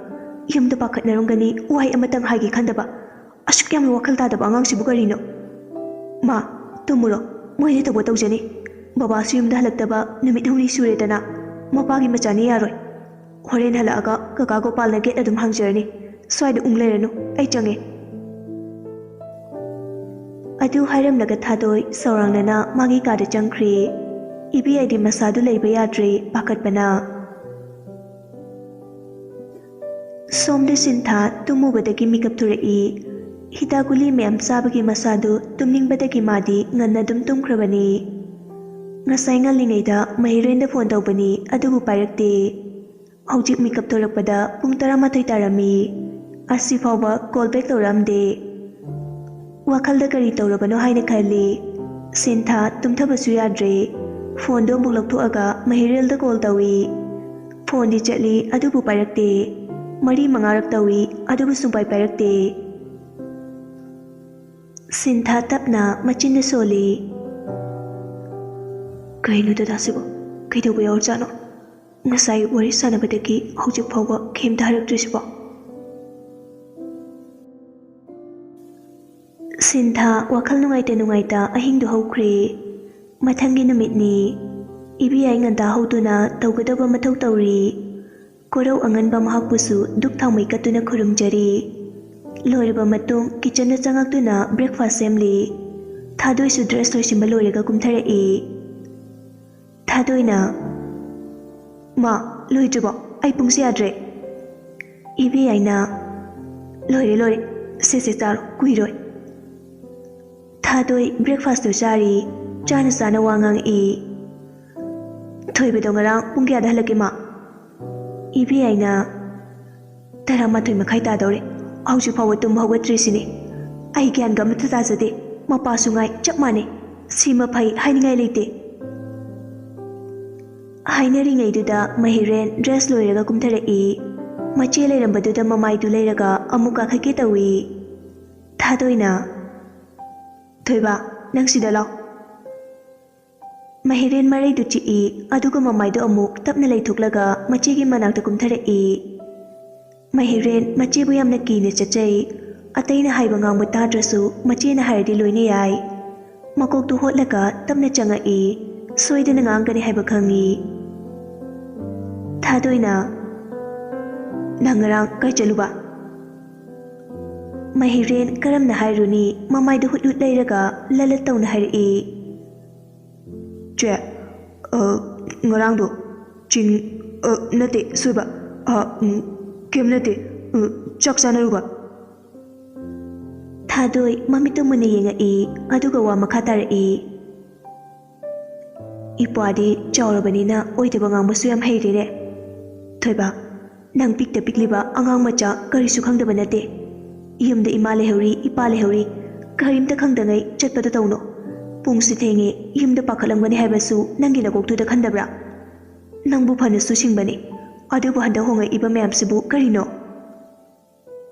ꯌꯨꯝꯗ ꯄꯥꯈꯠꯅꯔꯝꯒꯅꯤ, ꯋꯥꯍꯩ ꯑꯃꯇꯪ ꯍꯥꯏꯒꯦ ꯈꯟꯗꯕ꯫ ꯑꯁꯨꯛ ꯌꯥꯝꯅ ꯋꯥꯈꯜ ꯇꯥꯗꯕ ꯑꯉꯥꯡꯁꯤꯕꯨ ꯀꯔꯤꯅꯣ? ꯃꯥ, ꯇꯨꯝꯃꯨꯔꯣ, ꯃꯣꯏꯅ ꯇꯧꯕ ꯇꯧꯖꯅꯤ꯫ ꯕꯕꯥꯁꯨ ꯌꯨꯝꯗ ꯍꯜꯂꯛꯇꯕ ꯅꯨꯃꯤꯠ ꯍꯨꯝꯅꯤ ꯁꯨꯔꯦꯗꯅ, ꯃꯄꯥꯒꯤ ꯃꯆꯥꯅꯤ ꯌꯥꯔꯣꯏ꯫ ꯍꯣꯔꯦꯟ ꯍꯜꯂꯛꯑꯒ ꯀꯀꯥ ꯒꯣꯄꯥꯜꯅ ꯒꯦꯠ ꯑꯗꯨꯝ ꯍꯥꯡꯖꯔꯅꯤ꯫ ꯁ꯭ꯋꯥꯏꯗ ꯎꯪ ꯂꯩꯔꯅꯨ, ꯑꯩ ꯆꯪꯉꯦ꯫" ꯑꯗꯨ ꯍꯥꯏꯔꯝꯂꯒ ꯊꯥꯗꯣꯏ ꯁꯧꯔꯥꯡꯅꯅ ꯃꯥꯒꯤ ꯀꯥꯗ ꯆꯪꯈ꯭ꯔꯦ꯫ ꯏꯕꯦ ꯑꯩꯗꯤ ꯃꯁꯥꯗꯨ ꯂꯩꯕ ꯌꯥꯗ꯭ꯔꯦ ꯄꯥꯈꯠꯄꯅ꯫ ꯁꯣꯝꯗ ꯁꯤꯟꯊꯥ ꯇꯨꯝꯃꯨꯕꯗꯒꯤ ꯃꯤꯀꯞ ꯊꯣꯔꯛꯏ꯫ ꯍꯤꯗꯥꯛ ꯒꯨꯂꯤ ꯃꯌꯥꯝ ꯆꯥꯕꯒꯤ ꯃꯁꯥꯗꯨ ꯇꯨꯝꯅꯤꯡꯕꯗꯒꯤ ꯃꯥꯗꯤ ꯉꯟꯅ ꯑꯗꯨꯝ ꯇꯨꯝꯈ꯭ꯔꯕꯅꯤ꯫ ꯉꯁꯥꯏ ꯉꯜꯂꯤꯉꯩꯗ ꯃꯍꯤꯔꯦꯟꯗ ꯐꯣꯟ ꯇꯧꯕꯅꯤ, ꯑꯗꯨꯕꯨ ꯄꯥꯏꯔꯛꯇꯦ꯫ ꯍꯧꯖꯤꯛ ꯃꯤꯀꯞ ꯊꯣꯔꯛꯄꯗ ꯄꯨꯡ ꯇꯔꯥꯃꯥꯊꯣꯏ ꯇꯥꯔꯝꯃꯤ꯫ ꯑꯁꯤ ꯐꯥꯎꯕ ꯀꯣꯜ ꯕꯦꯛ ꯇꯧꯔꯛꯑꯝꯗꯦ꯫ ꯋꯥꯈꯜꯗ ꯀꯔꯤ ꯇꯧꯔꯕꯅꯣ ꯍꯥꯏꯅ ꯈꯜꯂꯤ꯫ ꯁꯤꯟꯊꯥ ꯇꯨꯝꯊꯕꯁꯨ ꯌꯥꯗ꯭ꯔꯦ꯫ ꯐꯣꯟꯗꯣ ꯑꯃꯨꯛ ꯂꯧꯊꯣꯛꯑꯒ ꯃꯍꯤꯔꯦꯜꯗ ꯀꯣꯜ ꯇꯧꯏ꯫ ꯐꯣꯟꯗꯤ ꯆꯠꯂꯤ, ꯑꯗꯨꯕꯨ ꯄꯥꯏꯔꯛꯇꯦ꯫ ꯃꯔꯤ ꯃꯉꯥꯔꯛ ꯇꯧꯏ, ꯑꯗꯨꯕꯨ ꯁꯨꯡꯄꯥꯏ ꯄꯥꯏꯔꯛꯇꯦ꯫ ꯁꯤꯟꯊꯥ ꯇꯞꯅ ꯃꯆꯤꯟꯗ ꯁꯣꯜꯂꯤ꯫ "ꯀꯩꯅꯣ ꯗꯗꯥꯁꯤꯕꯨ? ꯀꯩꯗꯧꯕ ꯌꯥꯎꯔꯖꯥꯠꯅꯣ? ꯉꯁꯥꯏ ꯋꯥꯔꯤ ꯁꯥꯟꯅꯕꯗꯒꯤ ꯍꯧꯖꯤꯛ ꯐꯥꯎꯕ ꯀꯩꯝꯇ ꯍꯥꯏꯔꯛꯇ꯭ꯔꯤꯁꯤꯕꯣ?" ꯁꯤꯟꯊꯥ ꯋꯥꯈꯜ ꯅꯨꯡꯉꯥꯏꯇ ꯅꯨꯡꯉꯥꯏꯇ ꯑꯍꯤꯡꯗꯨ ꯍꯧꯈ꯭ꯔꯦ꯫ ꯃꯊꯪꯒꯤ ꯅꯨꯃꯤꯠꯅꯤ꯫ ꯏꯕꯦ ꯑꯩ ꯉꯟꯇꯥ ꯍꯧꯗꯨꯅ ꯇꯧꯒꯗꯕ ꯃꯊꯧ ꯇꯧꯔꯤ꯫ ꯀꯣꯔꯧ ꯑꯉꯟꯕ ꯃꯍꯥꯛꯄꯨꯁꯨ ꯙꯨꯞ ꯊꯥꯎꯃꯩ ꯀꯠꯇꯨꯅ ꯈꯨꯔꯨꯝꯖꯔꯤ꯫ ꯂꯣꯏꯔꯕ ꯃꯇꯨꯡ ꯀꯤꯆꯟꯗ ꯆꯪꯉꯛꯇꯨꯅ ꯕ꯭ꯔꯦꯛꯐꯥꯁ ꯁꯦꯝꯂꯤ꯫ ꯊꯥꯗꯣꯏꯁꯨ ꯗ꯭ꯔꯦꯁ ꯂꯣꯏꯁꯤꯟꯕ ꯂꯣꯏꯔꯒ ꯀꯨꯝꯊꯔꯛꯏ꯫ ꯊꯥꯗꯣꯏꯅ, "ꯃꯥ, ꯂꯣꯏꯗ꯭ꯔꯤꯕꯣ? ꯑꯩ ꯄꯨꯡꯁꯦ ꯌꯥꯗ꯭ꯔꯦ꯫" ꯏꯕꯦ ꯑꯩꯅ, "ꯂꯣꯏꯔꯦ, ꯂꯣꯏꯔꯦ, ꯁꯦ, ꯁꯦ, ꯆꯥꯔꯣ, ꯀꯨꯏꯔꯣꯏ꯫" ꯊꯥꯗꯣꯏ ꯕ꯭ꯔꯦꯛꯐꯥꯁꯇꯨ ꯆꯥꯔꯤ, ꯆꯥꯅ ꯆꯥꯅ ꯋꯥ ꯉꯥꯡꯉꯛꯏ꯫ "ꯊꯣꯏꯕꯗꯣ ꯉꯔꯥꯡ ꯄꯨꯡ ꯀꯌꯥꯗ ꯍꯜꯂꯛꯀꯦ, ꯃꯥ?" ꯏꯕꯦ ꯑꯩꯅ, "ꯇꯔꯥꯃꯥꯊꯣꯏ ꯃꯈꯥꯏ ꯇꯥꯗꯧꯔꯦ, ꯍꯧꯖꯤꯛ ꯐꯥꯎꯕ ꯇꯨꯝꯕ ꯍꯧꯒꯠꯇ꯭ꯔꯤꯁꯤꯅꯤ꯫ ꯑꯩ ꯒ꯭ꯌꯥꯟꯒ ꯑꯃꯠꯇ ꯇꯥꯖꯗꯦ꯫ ꯃꯄꯥꯁꯨ ꯉꯥꯏ, ꯆꯞ ꯃꯥꯟꯅꯩ꯫ ꯁꯤꯃ ꯐꯩ ꯍꯥꯏꯅꯤꯡꯉꯥꯏ ꯂꯩꯇꯦ"꯫ ꯍꯥꯏꯅꯔꯤꯉꯩꯗꯨꯗ ꯃꯍꯤꯔꯦꯟ ꯗ꯭ꯔꯦꯁ ꯂꯣꯏꯔꯒ ꯀꯨꯝꯊꯔꯛꯏ꯫ ꯃꯆꯦ ꯂꯩꯔꯝꯕꯗꯨꯗ ꯃꯃꯥꯏꯗꯨ ꯂꯩꯔꯒ ꯑꯃꯨꯛ ꯀꯥꯈꯠꯀꯦ ꯇꯧꯏ꯫ ꯊꯥꯗꯣꯏꯅ, "ꯊꯣꯏꯕ, ꯅꯪ ꯁꯤꯗ ꯂꯥꯎ"꯫ ꯃꯍꯤꯔꯦꯟ ꯃꯔꯩꯗꯨ ꯆꯤꯛꯏ, ꯑꯗꯨꯒ ꯃꯃꯥꯏꯗꯨ ꯑꯃꯨꯛ ꯇꯞꯅ ꯂꯩꯊꯣꯛꯂꯒ ꯃꯆꯦꯒꯤ ꯃꯅꯥꯛꯇ ꯀꯨꯝꯊꯔꯛꯏ꯫ ꯃꯍꯤꯔꯦꯟ ꯃꯆꯦꯕꯨ ꯌꯥꯝꯅ ꯀꯤꯅ ꯆꯠꯆꯩ꯫ ꯑꯇꯩꯅ ꯍꯥꯏꯕ ꯉꯥꯡꯕ ꯇꯥꯗ꯭ꯔꯁꯨ ꯃꯆꯦꯅ ꯍꯥꯏꯔꯗꯤ ꯂꯣꯏꯅ ꯌꯥꯏ꯫ ꯃꯀꯣꯛꯇꯨ ꯍꯣꯠꯂꯒ ꯇꯞꯅ ꯆꯪꯉꯛꯏ꯫ ꯁꯣꯏꯗꯅ ꯉꯥꯡꯒꯅꯤ ꯍꯥꯏꯕ ꯈꯪꯉꯤ꯫ ꯊꯥꯗꯣꯏꯅ, "ꯅꯪ ꯉꯔꯥꯡ ꯀꯥꯏ ꯆꯠꯂꯨꯕ?" ꯃꯍꯤꯔꯦꯟ ꯀꯔꯝꯅ ꯍꯥꯏꯔꯨꯅꯤ? ꯃꯃꯥꯏꯗ ꯍꯨꯠ ꯍꯨꯠ ꯂꯩꯔꯒ ꯂꯂꯠ ꯇꯧꯅ ꯍꯥꯏꯔꯛꯏ꯫ "ꯆꯦ, ꯑ, ꯉꯔꯥꯡꯗꯣ ꯆꯤꯡ, ꯑ, ꯅꯠꯇꯦ, ꯁꯣꯏꯕ, ꯑ, ꯎꯝ, ꯀꯩꯝ ꯅꯠꯇꯦ, ꯑ, ꯆꯥꯛ ꯆꯥꯅꯔꯨꯕ"꯫ ꯊꯥꯗꯣꯏ ꯃꯃꯤꯠꯇꯨ ꯃꯨꯟꯅ ꯌꯦꯡꯉꯛꯏ, ꯑꯗꯨꯒ ꯋꯥ ꯃꯈꯥ ꯇꯥꯔꯛꯏ꯫ "ꯏꯄ꯭ꯋꯥꯗꯤ ꯆꯥꯎꯔꯕꯅꯤꯅ ꯑꯣꯏꯗꯕ ꯉꯥꯡꯕꯁꯨ ꯌꯥꯝ ꯍꯩꯔꯦꯅꯦ꯫ ꯊꯣꯏꯕ, ꯅꯪ ꯄꯤꯛꯇ ꯄꯤꯛꯂꯤꯕ ꯑꯉꯥꯡ ꯃꯆꯥ ꯀꯔꯤꯁꯨ ꯈꯪꯗꯕ ꯅꯠꯇꯦ꯫ ꯌꯨꯝꯗ ꯏꯃꯥ ꯂꯩꯍꯧꯔꯤ, ꯏꯄꯥ ꯂꯩꯍꯧꯔꯤ, ꯀꯔꯤꯝꯇ ꯈꯪꯗꯉꯩ ꯆꯠꯄꯗꯣ ꯇꯧꯅꯣ꯫ ꯄꯨꯡꯁꯨ ꯊꯦꯡꯉꯦ, ꯌꯨꯝꯗ ꯄꯥꯈꯠꯂꯝꯒꯅꯤ ꯍꯥꯏꯕꯁꯨ ꯅꯪꯒꯤ ꯅꯀꯣꯛꯇꯨꯗ ꯈꯟꯗꯕ꯭ꯔꯥ? ꯅꯪꯕꯨ ꯐꯅꯁꯨ ꯁꯤꯡꯕꯅꯤ, ꯑꯗꯨꯕꯨ ꯍꯟꯗꯛ ꯍꯣꯡꯉꯛꯏꯕ ꯃꯌꯥꯝꯁꯤꯕꯨ ꯀꯔꯤꯅꯣ?"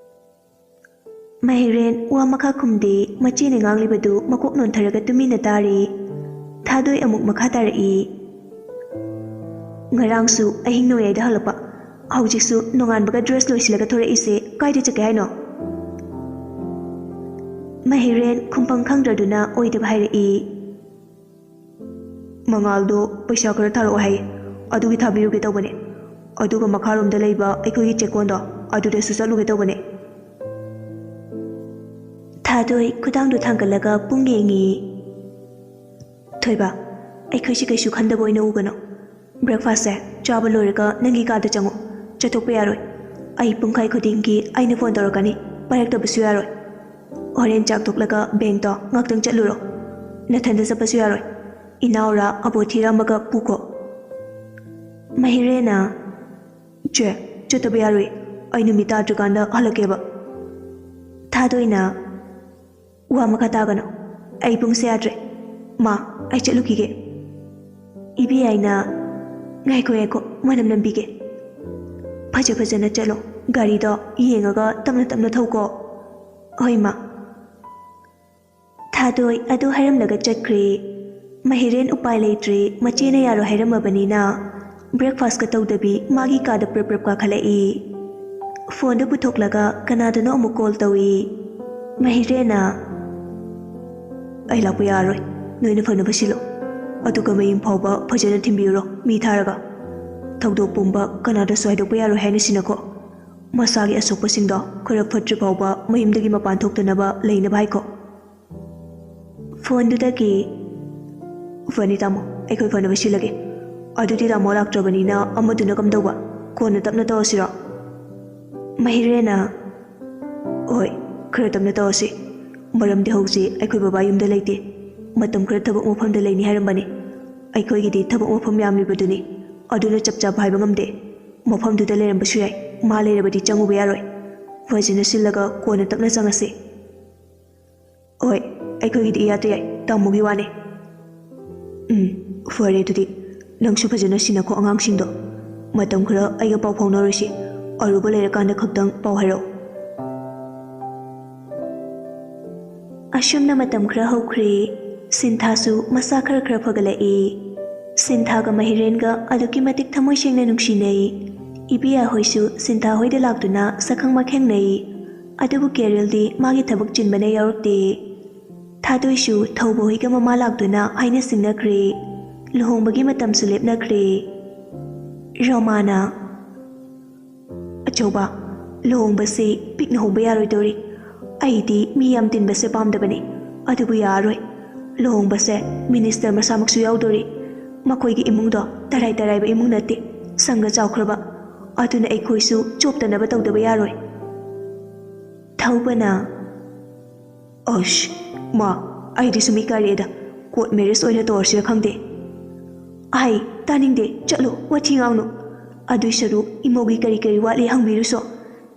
ꯃꯍꯤꯔꯦꯟ ꯋꯥ ꯃꯈꯥ ꯈꯨꯝꯗꯦ꯫ ꯃꯆꯦꯅ ꯉꯥꯡꯂꯤꯕꯗꯨ ꯃꯀꯣꯛ ꯅꯣꯟꯊꯔꯒ ꯇꯨꯃꯤꯟꯅ ꯇꯥꯔꯤ꯫ ꯊꯥꯗꯣꯏ ꯑꯃꯨꯛ ꯃꯈꯥ ꯇꯥꯔꯛꯏ꯫ "ꯉꯔꯥꯡꯁꯨ ꯑꯍꯤꯡ ꯅꯣꯡꯌꯥꯏꯗ ꯍꯜꯂꯛꯄ, ꯍꯧꯖꯤꯛꯁꯨ ꯅꯣꯡꯉꯥꯟꯕꯒ ꯗ꯭ꯔꯦꯁ ꯂꯣꯏꯁꯤꯜꯂꯒ ꯊꯣꯔꯛꯏꯁꯦ ꯀꯥꯏꯗ ꯆꯠꯀꯦ ꯍꯥꯏꯅꯣ?" ꯃꯍꯤꯔꯦꯟ ꯈꯨꯝꯐꯝ ꯈꯪꯗ꯭ꯔꯗꯨꯅ ꯑꯣꯏꯗꯕ ꯍꯥꯏꯔꯛꯏ꯫ "ꯃꯉꯥꯜꯗꯣ ꯄꯩꯁꯥ ꯈꯔ ꯊꯥꯔꯛꯑꯣ ꯍꯥꯏꯌꯦ, ꯑꯗꯨꯒꯤ ꯊꯥꯕꯤꯔꯨꯒꯦ ꯇꯧꯕꯅꯦ꯫ ꯑꯗꯨꯒ ꯃꯈꯥꯔꯣꯝꯗ ꯂꯩꯕ ꯑꯩꯈꯣꯏꯒꯤ ꯆꯦꯛꯀꯣꯟꯗꯣ, ꯑꯗꯨꯗꯁꯨ ꯆꯠꯂꯨꯒꯦ ꯇꯧꯕꯅꯦ"꯫ ꯊꯥꯗꯣꯏ ꯈꯨꯗꯥꯡꯗꯨ ꯊꯥꯡꯒꯠꯂꯒ ꯄꯨꯡ ꯌꯦꯡꯉꯤ꯫ "ꯊꯣꯏꯕ, ꯑꯩꯈꯣꯏꯁꯤ ꯀꯩꯁꯨ ꯈꯟꯗꯕ ꯑꯣꯏꯅ ꯎꯒꯅꯨ꯫ ꯕ꯭ꯔꯦꯛꯐꯥꯁꯁꯦ ꯆꯥꯕ ꯂꯣꯏꯔꯒ ꯅꯪꯒꯤ ꯀꯥꯗ ꯆꯪꯉꯨ꯫ ꯆꯠꯊꯣꯛꯄ ꯌꯥꯔꯣꯏ꯫ ꯑꯩ ꯄꯨꯡꯈꯥꯏ ꯈꯨꯗꯤꯡꯒꯤ ꯑꯩꯅ ꯐꯣꯟ ꯇꯧꯔꯛꯀꯅꯤ, ꯄꯥꯏꯔꯛꯇꯕꯁꯨ ꯌꯥꯔꯣꯏ꯫ ꯍꯣꯔꯦꯟ ꯆꯥꯛ ꯇꯣꯛꯂꯒ ꯕꯦꯡꯛꯇꯣ ꯉꯥꯛꯇꯪ ꯆꯠꯂꯨꯔꯣ꯫ ꯅꯊꯟꯗ ꯆꯠꯄꯁꯨ ꯌꯥꯔꯣꯏ꯫ ꯏꯅꯥꯎꯔꯥ ꯑꯕꯣꯊꯤꯔꯥ ꯑꯃꯒ ꯄꯨꯈꯣ"꯫ ꯃꯍꯤꯔꯦꯟꯅ, ꯆꯦ, ꯆꯠꯇꯕ ꯌꯥꯔꯣꯏ꯫ ꯑꯩ ꯅꯨꯃꯤꯠ ꯇꯥꯗ꯭ꯔꯤꯀꯥꯟꯗ ꯍꯜꯂꯛꯀꯦꯕ꯫ ꯊꯥꯗꯣꯏꯅ, "ꯋꯥ ꯃꯈꯥ ꯇꯥꯒꯅꯨ꯫ ꯑꯩ ꯄꯨꯡꯁꯦ ꯌꯥꯗ꯭ꯔꯦ꯫ ꯃꯥ, ꯑꯩ ꯆꯠꯂꯨꯈꯤꯒꯦ꯫" ꯏꯕꯦꯌꯥꯏꯅ, "ꯉꯥꯏꯈꯣ, ꯉꯥꯏꯈꯣ, ꯃꯅꯝ ꯅꯝꯕꯤꯒꯦ꯫ ꯐꯖ ꯐꯖꯅ ꯆꯠꯂꯣ꯫ ꯒꯥꯔꯤꯗꯣ ꯌꯦꯡꯉꯒ ꯇꯞꯅ ꯇꯞꯅ ꯊꯧꯀꯣ꯫" "ꯍꯣꯏ, ꯃꯥ꯫" ꯊꯥꯗꯣꯏ ꯑꯗꯨ ꯍꯥꯏꯔꯝꯂꯒ ꯆꯠꯈ꯭ꯔꯦ꯫ ꯃꯍꯤꯔꯦꯟ ꯎꯄꯥꯏ ꯂꯩꯇ꯭ꯔꯦ, ꯃꯆꯦꯅ ꯌꯥꯔꯣꯏ ꯍꯥꯏꯔꯝꯃꯕꯅꯤꯅ꯫ Breakfastꯀ ꯇꯧꯗꯕꯤ ꯃꯥꯒꯤ ꯀꯥꯗ ꯄ꯭ꯔꯞ ꯄ꯭ꯔꯞ ꯀꯥꯈꯠꯂꯛꯏ꯫ Phoneꯗꯨ ꯄꯨꯊꯣꯛꯂꯒ ꯀꯅꯥꯗꯅꯣ ꯑꯃꯨꯛ call ꯇꯧꯏ꯫ ꯃꯍꯤꯔꯦꯟꯅ, "ꯑꯩ ꯂꯥꯛꯄ ꯌꯥꯔꯔꯣꯏ, ꯅꯣꯏꯅ ꯐꯅꯕ ꯁꯤꯜꯂꯣ꯫ ꯑꯗꯨꯒ ꯃꯌꯨꯝ ꯐꯥꯎꯕ ꯐꯖꯅ ꯊꯤꯟꯕꯤꯔꯨꯔꯣ, ꯃꯤ ꯊꯥꯔꯒ꯫ ꯊꯧꯗꯣꯛ ꯄꯨꯝꯕ ꯀꯅꯥꯗꯁꯨ ꯍꯥꯏꯗꯣꯛꯄ ꯌꯥꯔꯣꯏ ꯍꯥꯏꯅ ꯁꯤꯟꯅꯈꯣ꯫ ꯃꯁꯥꯒꯤ ꯑꯁꯣꯛꯄꯁꯤꯡꯗꯣ ꯈꯔ ꯐꯠꯇ꯭ꯔꯤ ꯐꯥꯎꯕ ꯃꯌꯨꯝꯗꯒꯤ ꯃꯄꯥꯟ ꯊꯣꯛꯇꯅꯕ ꯂꯩꯅꯕ ꯍꯥꯏꯈꯣ꯫" Phoneꯗꯨꯗꯒꯤ, "ꯐꯅꯤ ꯇꯥꯃꯣ, ꯑꯩꯈꯣꯏ ꯐꯅꯕ ꯁꯤꯜꯂꯒꯦ꯫ ꯑꯗꯨꯗꯤ ꯇꯥꯃꯣ ꯂꯥꯛꯇ꯭ꯔꯕꯅꯤꯅ ꯑꯃꯗꯨꯅ ꯀꯝꯗꯧꯕ? ꯀꯣꯟꯅ ꯇꯞꯅ ꯇꯧꯔꯁꯤꯔꯣ?" ꯃꯍꯤꯔꯦꯟꯅ, "ꯍꯣꯏ, ꯈꯔ ꯇꯞꯅ ꯇꯧꯔꯁꯤ꯫ ꯃꯔꯝꯗꯤ ꯍꯧꯖꯤꯛ ꯑꯩꯈꯣꯏ ꯕꯕꯥ ꯌꯨꯝꯗ ꯂꯩꯇꯦ꯫ ꯃꯇꯝ ꯈꯔ ꯊꯕꯛ ꯃꯐꯝꯗ ꯂꯩꯅꯤ ꯍꯥꯏꯔꯝꯕꯅꯤ꯫ ꯑꯩꯈꯣꯏꯒꯤꯗꯤ ꯊꯕꯛ ꯃꯐꯝ ꯌꯥꯝꯂꯤꯕꯗꯨꯅꯤ꯫ ꯑꯗꯨꯅ ꯆꯞ ꯆꯥꯕ ꯍꯥꯏꯕ ꯉꯝꯗꯦ꯫ ꯃꯐꯝꯗꯨꯗ ꯂꯩꯔꯝꯕꯁꯨ ꯌꯥꯏ꯫ ꯃꯥ ꯂꯩꯔꯕꯗꯤ ꯆꯪꯉꯨꯕ ꯌꯥꯔꯣꯏ꯫ ꯐꯖꯅ ꯁꯤꯜꯂꯒ ꯀꯣꯟꯅ ꯇꯞꯅ ꯆꯪꯉꯁꯤ꯫" "ꯍꯣꯏ, ꯑꯩꯈꯣꯏꯒꯤꯗꯤ ꯏꯌꯥꯗ ꯌꯥꯏ, ꯇꯥꯃꯣꯒꯤ ꯋꯥꯅꯦ꯫" "ꯎꯝ, ꯐꯔꯦ ꯑꯗꯨꯗꯤ꯫ ꯅꯪꯁꯨ ꯐꯖꯅ ꯁꯤꯟꯅꯈꯣ ꯑꯉꯥꯡꯁꯤꯡꯗꯣ꯫ ꯃꯇꯝ ꯈꯔ ꯑꯩꯒ ꯄꯥꯎ ꯐꯥꯎꯅꯔꯣꯏꯁꯤ꯫ ꯑꯔꯨꯕ ꯂꯩꯔꯀꯥꯟꯗ ꯈꯛꯇꯪ ꯄꯥꯎ ꯍꯥꯏꯔꯛꯑꯣ꯫" ꯑꯁꯨꯝꯅ ꯃꯇꯝ ꯈꯔ ꯍꯧꯈ꯭ꯔꯦ꯫ ꯁꯤꯟꯊꯥꯁꯨ ꯃꯁꯥ ꯈꯔ ꯈꯔ ꯐꯒꯠꯂꯛꯏ꯫ ꯁꯤꯟꯊꯥꯒ ꯃꯍꯤꯔꯦꯟꯒ ꯑꯗꯨꯛꯀꯤ ꯃꯇꯤꯛ ꯊꯃꯣꯏ ꯁꯦꯡꯅ ꯅꯨꯡꯁꯤꯅꯩ꯫ ꯏꯕꯦꯌꯥ ꯍꯣꯏꯁꯨ ꯁꯤꯟꯊꯥ ꯍꯣꯏꯗ ꯂꯥꯛꯇꯨꯅ ꯁꯛꯈꯪ ꯃꯥꯏꯈꯪꯅꯩ꯫ ꯑꯗꯨꯕꯨ ꯀꯦꯔꯤꯜꯗꯤ ꯃꯥꯒꯤ ꯊꯕꯛ ꯆꯤꯟꯕꯅ ꯌꯥꯎꯔꯛꯇꯦ꯫ ꯊꯥꯗꯣꯏꯁꯨ ꯊꯧꯕ ꯍꯣꯏꯒ ꯃꯃꯥ ꯂꯥꯛꯇꯨꯅ ꯍꯥꯏꯅ ꯁꯤꯡꯅꯈ꯭ꯔꯦ꯫ ꯂꯨꯍꯣꯡꯕꯒꯤ ꯃꯇꯝꯁꯨ ꯂꯦꯞꯅꯈ꯭ꯔꯦ꯫ ꯔꯣꯃꯥꯅ, "ꯑꯆꯧꯕ, ꯂꯨꯍꯣꯡꯕꯁꯤ ꯄꯤꯛꯅ ꯍꯣꯡꯕ ꯌꯥꯔꯣꯏꯗꯧꯔꯤ꯫ ꯑꯩꯗꯤ ꯃꯤ ꯌꯥꯝ ꯇꯤꯟꯕꯁꯦ ꯄꯥꯝꯗꯕꯅꯤ꯫ ꯑꯗꯨꯕꯨ ꯌꯥꯔꯣꯏ꯫ ꯂꯨꯍꯣꯡꯕꯁꯦ ꯃꯤꯅꯤꯁꯇꯔ ꯃꯁꯥꯃꯛꯁꯨ ꯌꯥꯎꯗꯣꯔꯤ꯫ ꯃꯈꯣꯏꯒꯤ ꯏꯃꯨꯡꯗꯣ ꯇꯔꯥꯏ ꯇꯔꯥꯏꯕ ꯏꯃꯨꯡ ꯅꯠꯇꯦ, ꯁꯪꯒ ꯆꯥꯎꯈ꯭ꯔꯕ꯫ ꯑꯗꯨꯅ ꯑꯩꯈꯣꯏꯁꯨ ꯆꯣꯞꯇꯅꯕ ꯇꯧꯗꯕ ꯌꯥꯔꯣꯏ꯫" ꯊꯧꯕꯅ, "ꯑꯁ, ꯃꯥ, ꯑꯩꯗꯤ ꯁꯨꯝ ꯏꯀꯥꯏꯔꯛꯑꯦꯗ꯫ Court marriage ꯑꯣꯏꯅ ꯇꯧꯔꯁꯤꯔ ꯈꯪꯗꯦ꯫" "ꯑꯩ ꯇꯥꯅꯤꯡꯗꯦ, ꯆꯠꯂꯣ, ꯋꯥꯊꯤ ꯉꯥꯡꯅꯨ꯫ ꯑꯗꯨꯏ ꯁꯔꯨꯛ ꯏꯃꯧꯒꯤ ꯀꯔꯤ ꯀꯔꯤ ꯋꯥꯠꯂꯤ ꯍꯪꯕꯤꯔꯨꯁꯣ꯫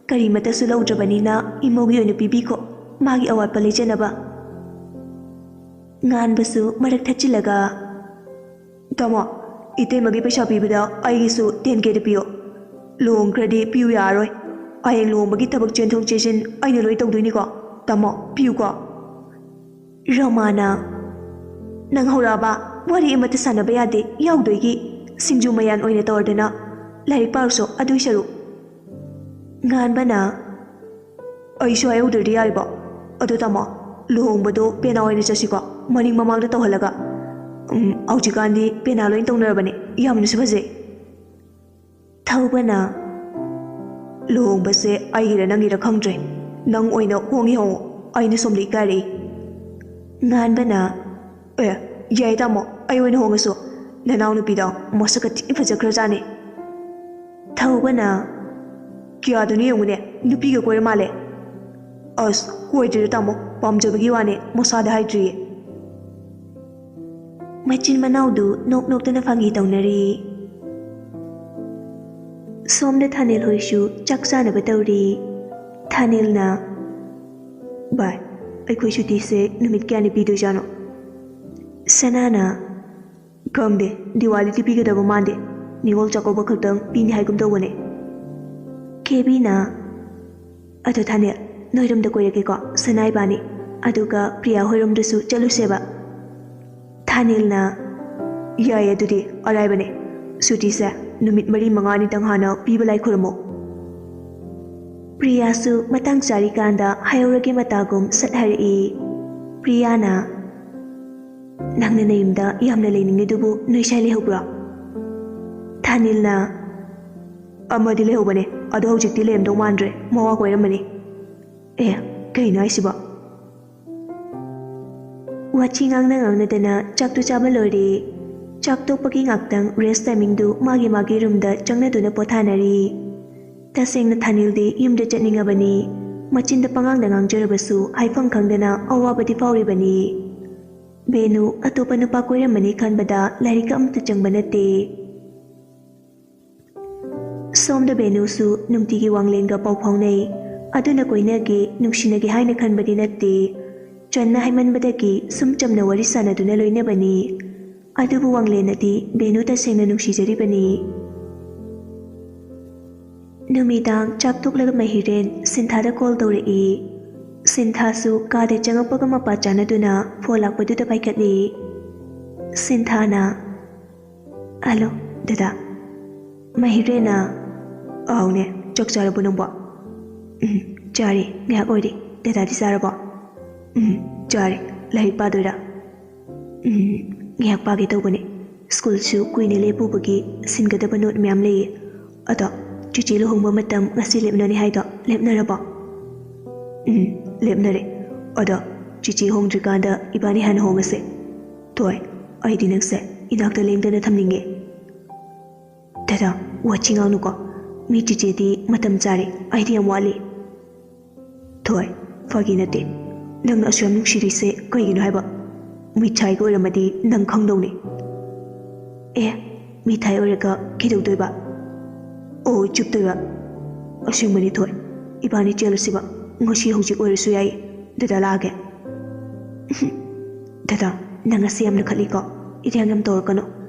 ꯀꯔꯤꯃꯠꯇꯁꯨ ꯂꯧꯗ꯭ꯔꯕꯅꯤꯅ ꯏꯃꯧꯒꯤ ꯑꯣꯏꯅ ꯄꯤꯕꯤꯈꯣ, ꯃꯥꯒꯤ ꯑꯋꯥꯠꯄ ꯂꯩꯖꯅꯕ꯫ ꯉꯥꯟꯕꯁꯨ ꯃꯔꯛ ꯊꯠꯆꯤꯜꯂꯒ, "ꯇꯥꯃꯣ, ꯏꯇꯩꯃꯒꯤ ꯄꯩꯁꯥ ꯄꯤꯕꯗ ꯑꯩꯒꯤꯁꯨ ꯇꯦꯟ ꯀꯦꯗ ꯄꯤꯌꯣ꯫ ꯂꯨꯍꯣꯡꯈ꯭ꯔꯗꯤ ꯄꯤꯌꯨ ꯌꯥꯔꯔꯣꯏ꯫ ꯍꯌꯦꯡ ꯂꯨꯍꯣꯡꯕꯒꯤ ꯊꯕꯛ ꯆꯦꯟꯊꯣꯛ ꯆꯦꯟꯁꯤꯟ ꯑꯩꯅ ꯂꯣꯏ ꯇꯧꯗꯣꯏꯅꯤꯀꯣ꯫ ꯇꯥꯃꯣ, ꯄꯤꯌꯨꯀꯣ꯫" ꯔꯣꯃꯥꯅ, "ꯅꯪ ꯍꯧꯔꯛꯑꯕ? ꯋꯥꯔꯤ ꯑꯃꯠꯇ ꯁꯥꯟꯅꯕ ꯌꯥꯗꯦ, ꯌꯥꯎꯗꯣꯏꯒꯤ꯫ ꯁꯤꯡꯖꯨ ꯃꯌꯥꯟ ꯑꯣꯏꯅ ꯇꯧꯔꯗꯅ ꯂꯥꯏꯔꯤꯛ ꯄꯥꯔꯨꯁꯣ, ꯑꯗꯨꯏ ꯁꯔꯨꯛ꯫" ꯉꯥꯟꯕꯅ, "ꯑꯩꯁꯨ ꯍꯥꯏꯍꯧꯗ꯭ꯔꯗꯤ ꯌꯥꯔꯤꯕꯣ? ꯑꯗꯣ ꯇꯥꯃꯣ, ꯂꯨꯍꯣꯡꯕꯗꯣ ꯄꯦꯅꯥ ꯑꯣꯏꯅ ꯆꯠꯁꯤꯀꯣ, ꯃꯅꯤꯡ ꯃꯃꯥꯡꯗ ꯇꯧꯍꯜꯂꯒ꯫ ꯎꯝ, ꯍꯧꯖꯤꯛꯀꯥꯟꯗꯤ ꯄꯦꯅꯥ ꯂꯣꯏ ꯇꯧꯅꯔꯕꯅꯦ, ꯌꯥꯝꯅꯁꯨ ꯐꯖꯩ꯫" ꯊꯧꯕꯅ, "ꯂꯨꯍꯣꯡꯕꯁꯦ ꯑꯩꯒꯤꯔ ꯅꯪꯒꯤꯔ ꯈꯪꯗ꯭ꯔꯦ, ꯅꯪ ꯑꯣꯏꯅ ꯍꯣꯡꯒꯦ ꯍꯣꯡꯉꯣ, ꯑꯩꯅ ꯁꯣꯝꯗ ꯏꯀꯥꯏꯔꯛꯏ꯫" ꯉꯥꯟꯕꯅ, "ꯑꯦ, ꯌꯥꯏ ꯇꯥꯃꯣ, ꯑꯩ ꯑꯣꯏꯅ ꯍꯣꯡꯉꯁꯨ꯫ ꯅꯅꯥꯎꯅꯨꯄꯤꯗꯣ ꯃꯁꯛꯀ ꯊꯤ ꯐꯖꯈ꯭ꯔꯖꯥꯠꯅꯤ꯫" ꯊꯧꯕꯅ, "ꯀꯌꯥꯗꯨꯅꯣ ꯌꯦꯡꯉꯨꯅꯦ, ꯅꯨꯄꯤꯒ ꯀꯣꯏꯔ ꯃꯥꯜꯂꯦ꯫" "ꯑꯁ, ꯀꯣꯏꯗ꯭ꯔꯤꯗ ꯇꯥꯃꯣ, ꯄꯥꯝꯖꯕꯒꯤ ꯋꯥꯅꯦ, ꯃꯁꯥꯗ ꯍꯥꯏꯗ꯭ꯔꯤꯌꯦ꯫" ꯃꯆꯤꯟ ꯃꯅꯥꯎꯗꯨ ꯅꯣꯛ ꯅꯣꯛꯇꯅ ꯐꯥꯒꯤ ꯇꯧꯅꯔꯤ꯫ ꯁꯣꯝꯗ ꯊꯥꯅꯦꯜ ꯍꯣꯏꯁꯨ ꯆꯥꯛ ꯆꯥꯅꯕ ꯇꯧꯔꯤ꯫ ꯊꯥꯅꯦꯜꯅ, "ꯚꯥꯏ, ꯑꯩꯈꯣꯏ ꯁꯨꯇꯤꯁꯦ ꯅꯨꯃꯤꯠ ꯀꯌꯥꯅꯤ ꯄꯤꯗꯣꯏꯖꯥꯠꯅꯣ?" ꯁꯅꯥꯅ, "ꯈꯪꯗꯦ, ꯗꯤꯋꯥꯂꯤꯗꯤ ꯄꯤꯒꯗꯕ ꯃꯥꯟꯗꯦ, ꯅꯤꯉꯣꯜ ꯆꯥꯛꯀꯧꯕ ꯈꯛꯇꯪ ꯄꯤꯅꯤ ꯍꯥꯏꯒꯨꯝ ꯇꯧꯕꯅꯦ꯫" ꯀꯦꯕꯤꯅ, "ꯑꯗꯣ ꯊꯥꯅꯦꯜ, ꯅꯣꯏꯔꯣꯝꯗ ꯀꯣꯏꯔꯛꯀꯦꯀꯣ, ꯁꯅꯥ ꯏꯕꯥꯅꯤ, ꯑꯗꯨꯒ ꯄ꯭ꯔꯤꯌꯥ ꯍꯣꯏꯔꯣꯝꯗꯁꯨ ꯆꯠꯂꯨꯁꯦꯕ꯫" ꯊꯥꯅꯦꯜꯅ, "ꯌꯥꯏ, ꯑꯗꯨꯗꯤ ꯑꯔꯥꯏꯕꯅꯦ, ꯁꯨꯇꯤꯁꯦ ꯅꯨꯃꯤꯠ ꯃꯔꯤ ꯃꯉꯥꯅꯤꯇꯪ ꯍꯥꯟꯅ ꯄꯤꯕ ꯂꯥꯏ ꯈꯨꯔꯨꯝꯃꯣ꯫" ꯄ꯭ꯔꯤꯌꯥꯁꯨ ꯃꯇꯥꯡ ꯆꯥꯔꯤꯀꯥꯟꯗ ꯍꯥꯏꯍꯧꯔꯒꯦ ꯃꯇꯥꯒꯨꯝ ꯁꯠ ꯍꯥꯏꯔꯛꯏ꯫ ꯄ꯭ꯔꯤꯌꯥꯅ, "ꯅꯪꯅ ꯅꯌꯨꯝꯗ ꯌꯥꯝꯅ ꯂꯩꯅꯤꯡꯉꯤꯗꯨꯕꯨ ꯅꯣꯏ ꯁꯥꯏ ꯂꯩꯍꯧꯕ꯭ꯔꯣ?" ꯊꯥꯅꯤꯜꯅ, "ꯑꯃꯗꯤ ꯂꯩꯍꯧꯕꯅꯦ, ꯑꯗꯣ ꯍꯧꯖꯤꯛꯇꯤ ꯂꯩꯔꯝꯗꯧ ꯃꯥꯟꯗ꯭ꯔꯦ, ꯃꯋꯥ ꯀꯣꯏꯔꯝꯃꯅꯤ꯫" "ꯑꯦ, ꯀꯩꯅꯣ ꯍꯥꯏꯁꯤꯕꯣ?" ꯋꯥꯊꯤ ꯉꯥꯡꯅ ꯉꯥꯡꯅꯗꯅ ꯆꯥꯛꯇꯨ ꯆꯥꯕ ꯂꯣꯏꯔꯦ꯫ ꯆꯥꯛ ꯇꯣꯛꯄꯒꯤ ꯉꯥꯛꯇꯪ rest timingꯗꯨ ꯃꯥꯒꯤ ꯃꯥꯒꯤ roomꯗ ꯆꯪꯅꯗꯨꯅ ꯄꯣꯊꯥꯅꯔꯤ꯫ ꯇꯁꯦꯡꯅ ꯊꯥꯅꯤꯜꯗꯤ ꯌꯨꯝꯗ ꯆꯠꯅꯤꯡꯉꯕꯅꯤ꯫ ꯃꯆꯤꯟꯗ ꯄꯉꯥꯡꯗ ꯉꯥꯡꯖꯔꯕꯁꯨ ꯍꯥꯏꯐꯝ ꯈꯪꯗꯅ ꯑꯋꯥꯕꯗꯤ ꯐꯥꯎꯔꯤꯕꯅꯤ꯫ ꯕꯦꯅꯨ ꯑꯇꯣꯞꯄ ꯅꯨꯄꯥ ꯀꯣꯏꯔꯝꯃꯅꯤ ꯈꯟꯕꯗ ꯂꯥꯏꯔꯤꯛꯀ ꯑꯃꯠꯇ ꯆꯪꯕ ꯅꯠꯇꯦ꯫ ꯁꯣꯝꯗ ꯕꯦꯅꯨꯁꯨ ꯅꯨꯡꯇꯤꯒꯤ ꯋꯥꯡꯂꯦꯟꯒ ꯄꯥꯎ ꯐꯥꯎꯅꯩ꯫ ꯑꯗꯨꯅ ꯀꯣꯏꯅꯒꯦ, ꯅꯨꯡꯁꯤꯅꯒꯦ ꯍꯥꯏꯅ ꯈꯟꯕꯗꯤ ꯅꯠꯇꯦ꯫ ꯆꯟꯅ ꯍꯥꯏꯃꯟꯕꯗꯒꯤ ꯁꯨꯝ ꯆꯝꯅ ꯋꯥꯔꯤ ꯁꯥꯟꯅꯗꯨꯅ ꯂꯣꯏꯅꯕꯅꯤ꯫ ꯑꯗꯨꯕꯨ ꯋꯥꯡꯂꯦꯟꯅꯗꯤ ꯕꯦꯅꯨ ꯇꯁꯦꯡꯅ ꯅꯨꯡꯁꯤꯖꯔꯤꯕꯅꯤ꯫ ꯅꯨꯃꯤꯗꯥꯡ ꯆꯥꯛ ꯇꯣꯛꯂꯒ ꯃꯍꯤꯔꯦꯟ ꯁꯤꯟꯊꯥꯗ ꯀꯣꯜ ꯇꯧꯔꯛꯏ꯫ ꯁꯤꯟꯊꯥꯁꯨ ꯀꯥꯗ ꯆꯪꯉꯛꯄꯒ ꯃꯄꯥ ꯆꯥꯅꯗꯨꯅ ꯐꯣꯟ ꯂꯥꯛꯄꯗꯨꯗ ꯄꯥꯏꯈꯠꯂꯤ꯫ ꯁꯤꯟꯊꯥꯅ, "ꯍꯜꯂꯣ, ꯗꯗꯥ꯫" ꯃꯍꯤꯔꯦꯟꯅ, "ꯑꯥꯎꯅꯦ, ꯆꯥꯛ ꯆꯥꯔꯕꯣ ꯅꯪꯕꯣ?" "ꯎꯝ, ꯆꯥꯔꯦ, ꯉꯥꯏꯍꯥꯛ ꯑꯣꯏꯔꯦ꯫ ꯗꯗꯥꯗꯤ ꯆꯥꯔꯕꯣ?" "ꯎꯝ, ꯆꯥꯔꯦ꯫ ꯂꯥꯏꯔꯤꯛ ꯄꯥꯗꯣꯏꯔꯥ?" "ꯎꯝ, ꯉꯥꯏꯍꯥꯛ ꯄꯥꯒꯦ ꯇꯧꯕꯅꯦ꯫ ꯁ꯭ꯀꯨꯜꯁꯨ ꯀꯨꯏꯅ ꯂꯦꯞꯄꯨꯕꯒꯤ ꯁꯤꯟꯒꯗꯕ ꯅꯣꯠ ꯃꯌꯥꯝ ꯂꯩꯌꯦ꯫ ꯑꯗꯣ, ꯆꯤꯆꯦ ꯂꯨꯍꯣꯡꯕ ꯃꯇꯝ ꯉꯁꯤ ꯂꯦꯞꯅꯅꯤ ꯍꯥꯏꯗꯣ ꯂꯦꯞꯅꯔꯕꯣ?" "ꯎꯝ, ꯂꯦꯞꯅꯔꯦ꯫ ꯑꯗꯣ, ꯆꯤꯆꯦ ꯍꯣꯡꯗ꯭ꯔꯤꯀꯥꯟꯗ ꯏꯕꯥꯅꯤ ꯍꯥꯟꯅ ꯍꯣꯡꯉꯁꯦ꯫ ꯊꯣꯏ, ꯑꯩꯗꯤ ꯅꯪꯁꯦ ꯏꯅꯥꯛꯇ ꯂꯦꯡꯗꯅ ꯊꯝꯅꯤꯡꯉꯦ꯫" "ꯗꯗꯥ, ꯋꯥꯊꯤ ꯉꯥꯡꯅꯨꯀꯣ꯫ ꯃꯤ ꯆꯤꯆꯦꯗꯤ ꯃꯇꯝ ꯆꯥꯔꯦ, ꯑꯩꯗꯤ ꯌꯥꯝ ꯋꯥꯠꯂꯤ꯫" "ꯊꯣꯏ, ꯐꯥꯒꯤ ꯅꯠꯇꯦ꯫ ꯅꯪꯅ ꯑꯁꯨꯛ ꯌꯥꯝ ꯅꯨꯡꯁꯤꯔꯤꯁꯦ ꯀꯩꯒꯤꯅꯣ ꯍꯥꯏꯕ? ꯃꯤꯊꯥꯏꯒ ꯑꯣꯏꯔꯝꯃꯗꯤ ꯅꯪ ꯈꯪꯗꯧꯅꯤ꯫" "ꯑꯦ, ꯃꯤꯊꯥꯏ ꯑꯣꯏꯔꯒ ꯀꯩꯗꯧꯗꯣꯏꯕ? ꯑꯣ, ꯆꯨꯞꯇꯣꯏꯕ꯫ ꯑꯁꯦꯡꯕꯅꯤ ꯊꯣꯏ, ꯏꯕꯥꯅꯤ ꯆꯦꯜꯂꯁꯤꯕ꯫ ꯉꯁꯤ ꯍꯧꯖꯤꯛ ꯑꯣꯏꯔꯁꯨ ꯌꯥꯏ꯫ ꯗꯗꯥ ꯂꯥꯛꯑꯒꯦ꯫" "ꯗꯗꯥ, ꯅꯪ ꯑꯁꯤ ꯌꯥꯝꯅ ꯈꯠꯂꯤꯀꯣ꯫ ꯏꯔꯥꯡ ꯌꯥꯝ ꯇꯧꯔꯛꯀꯅꯨ꯫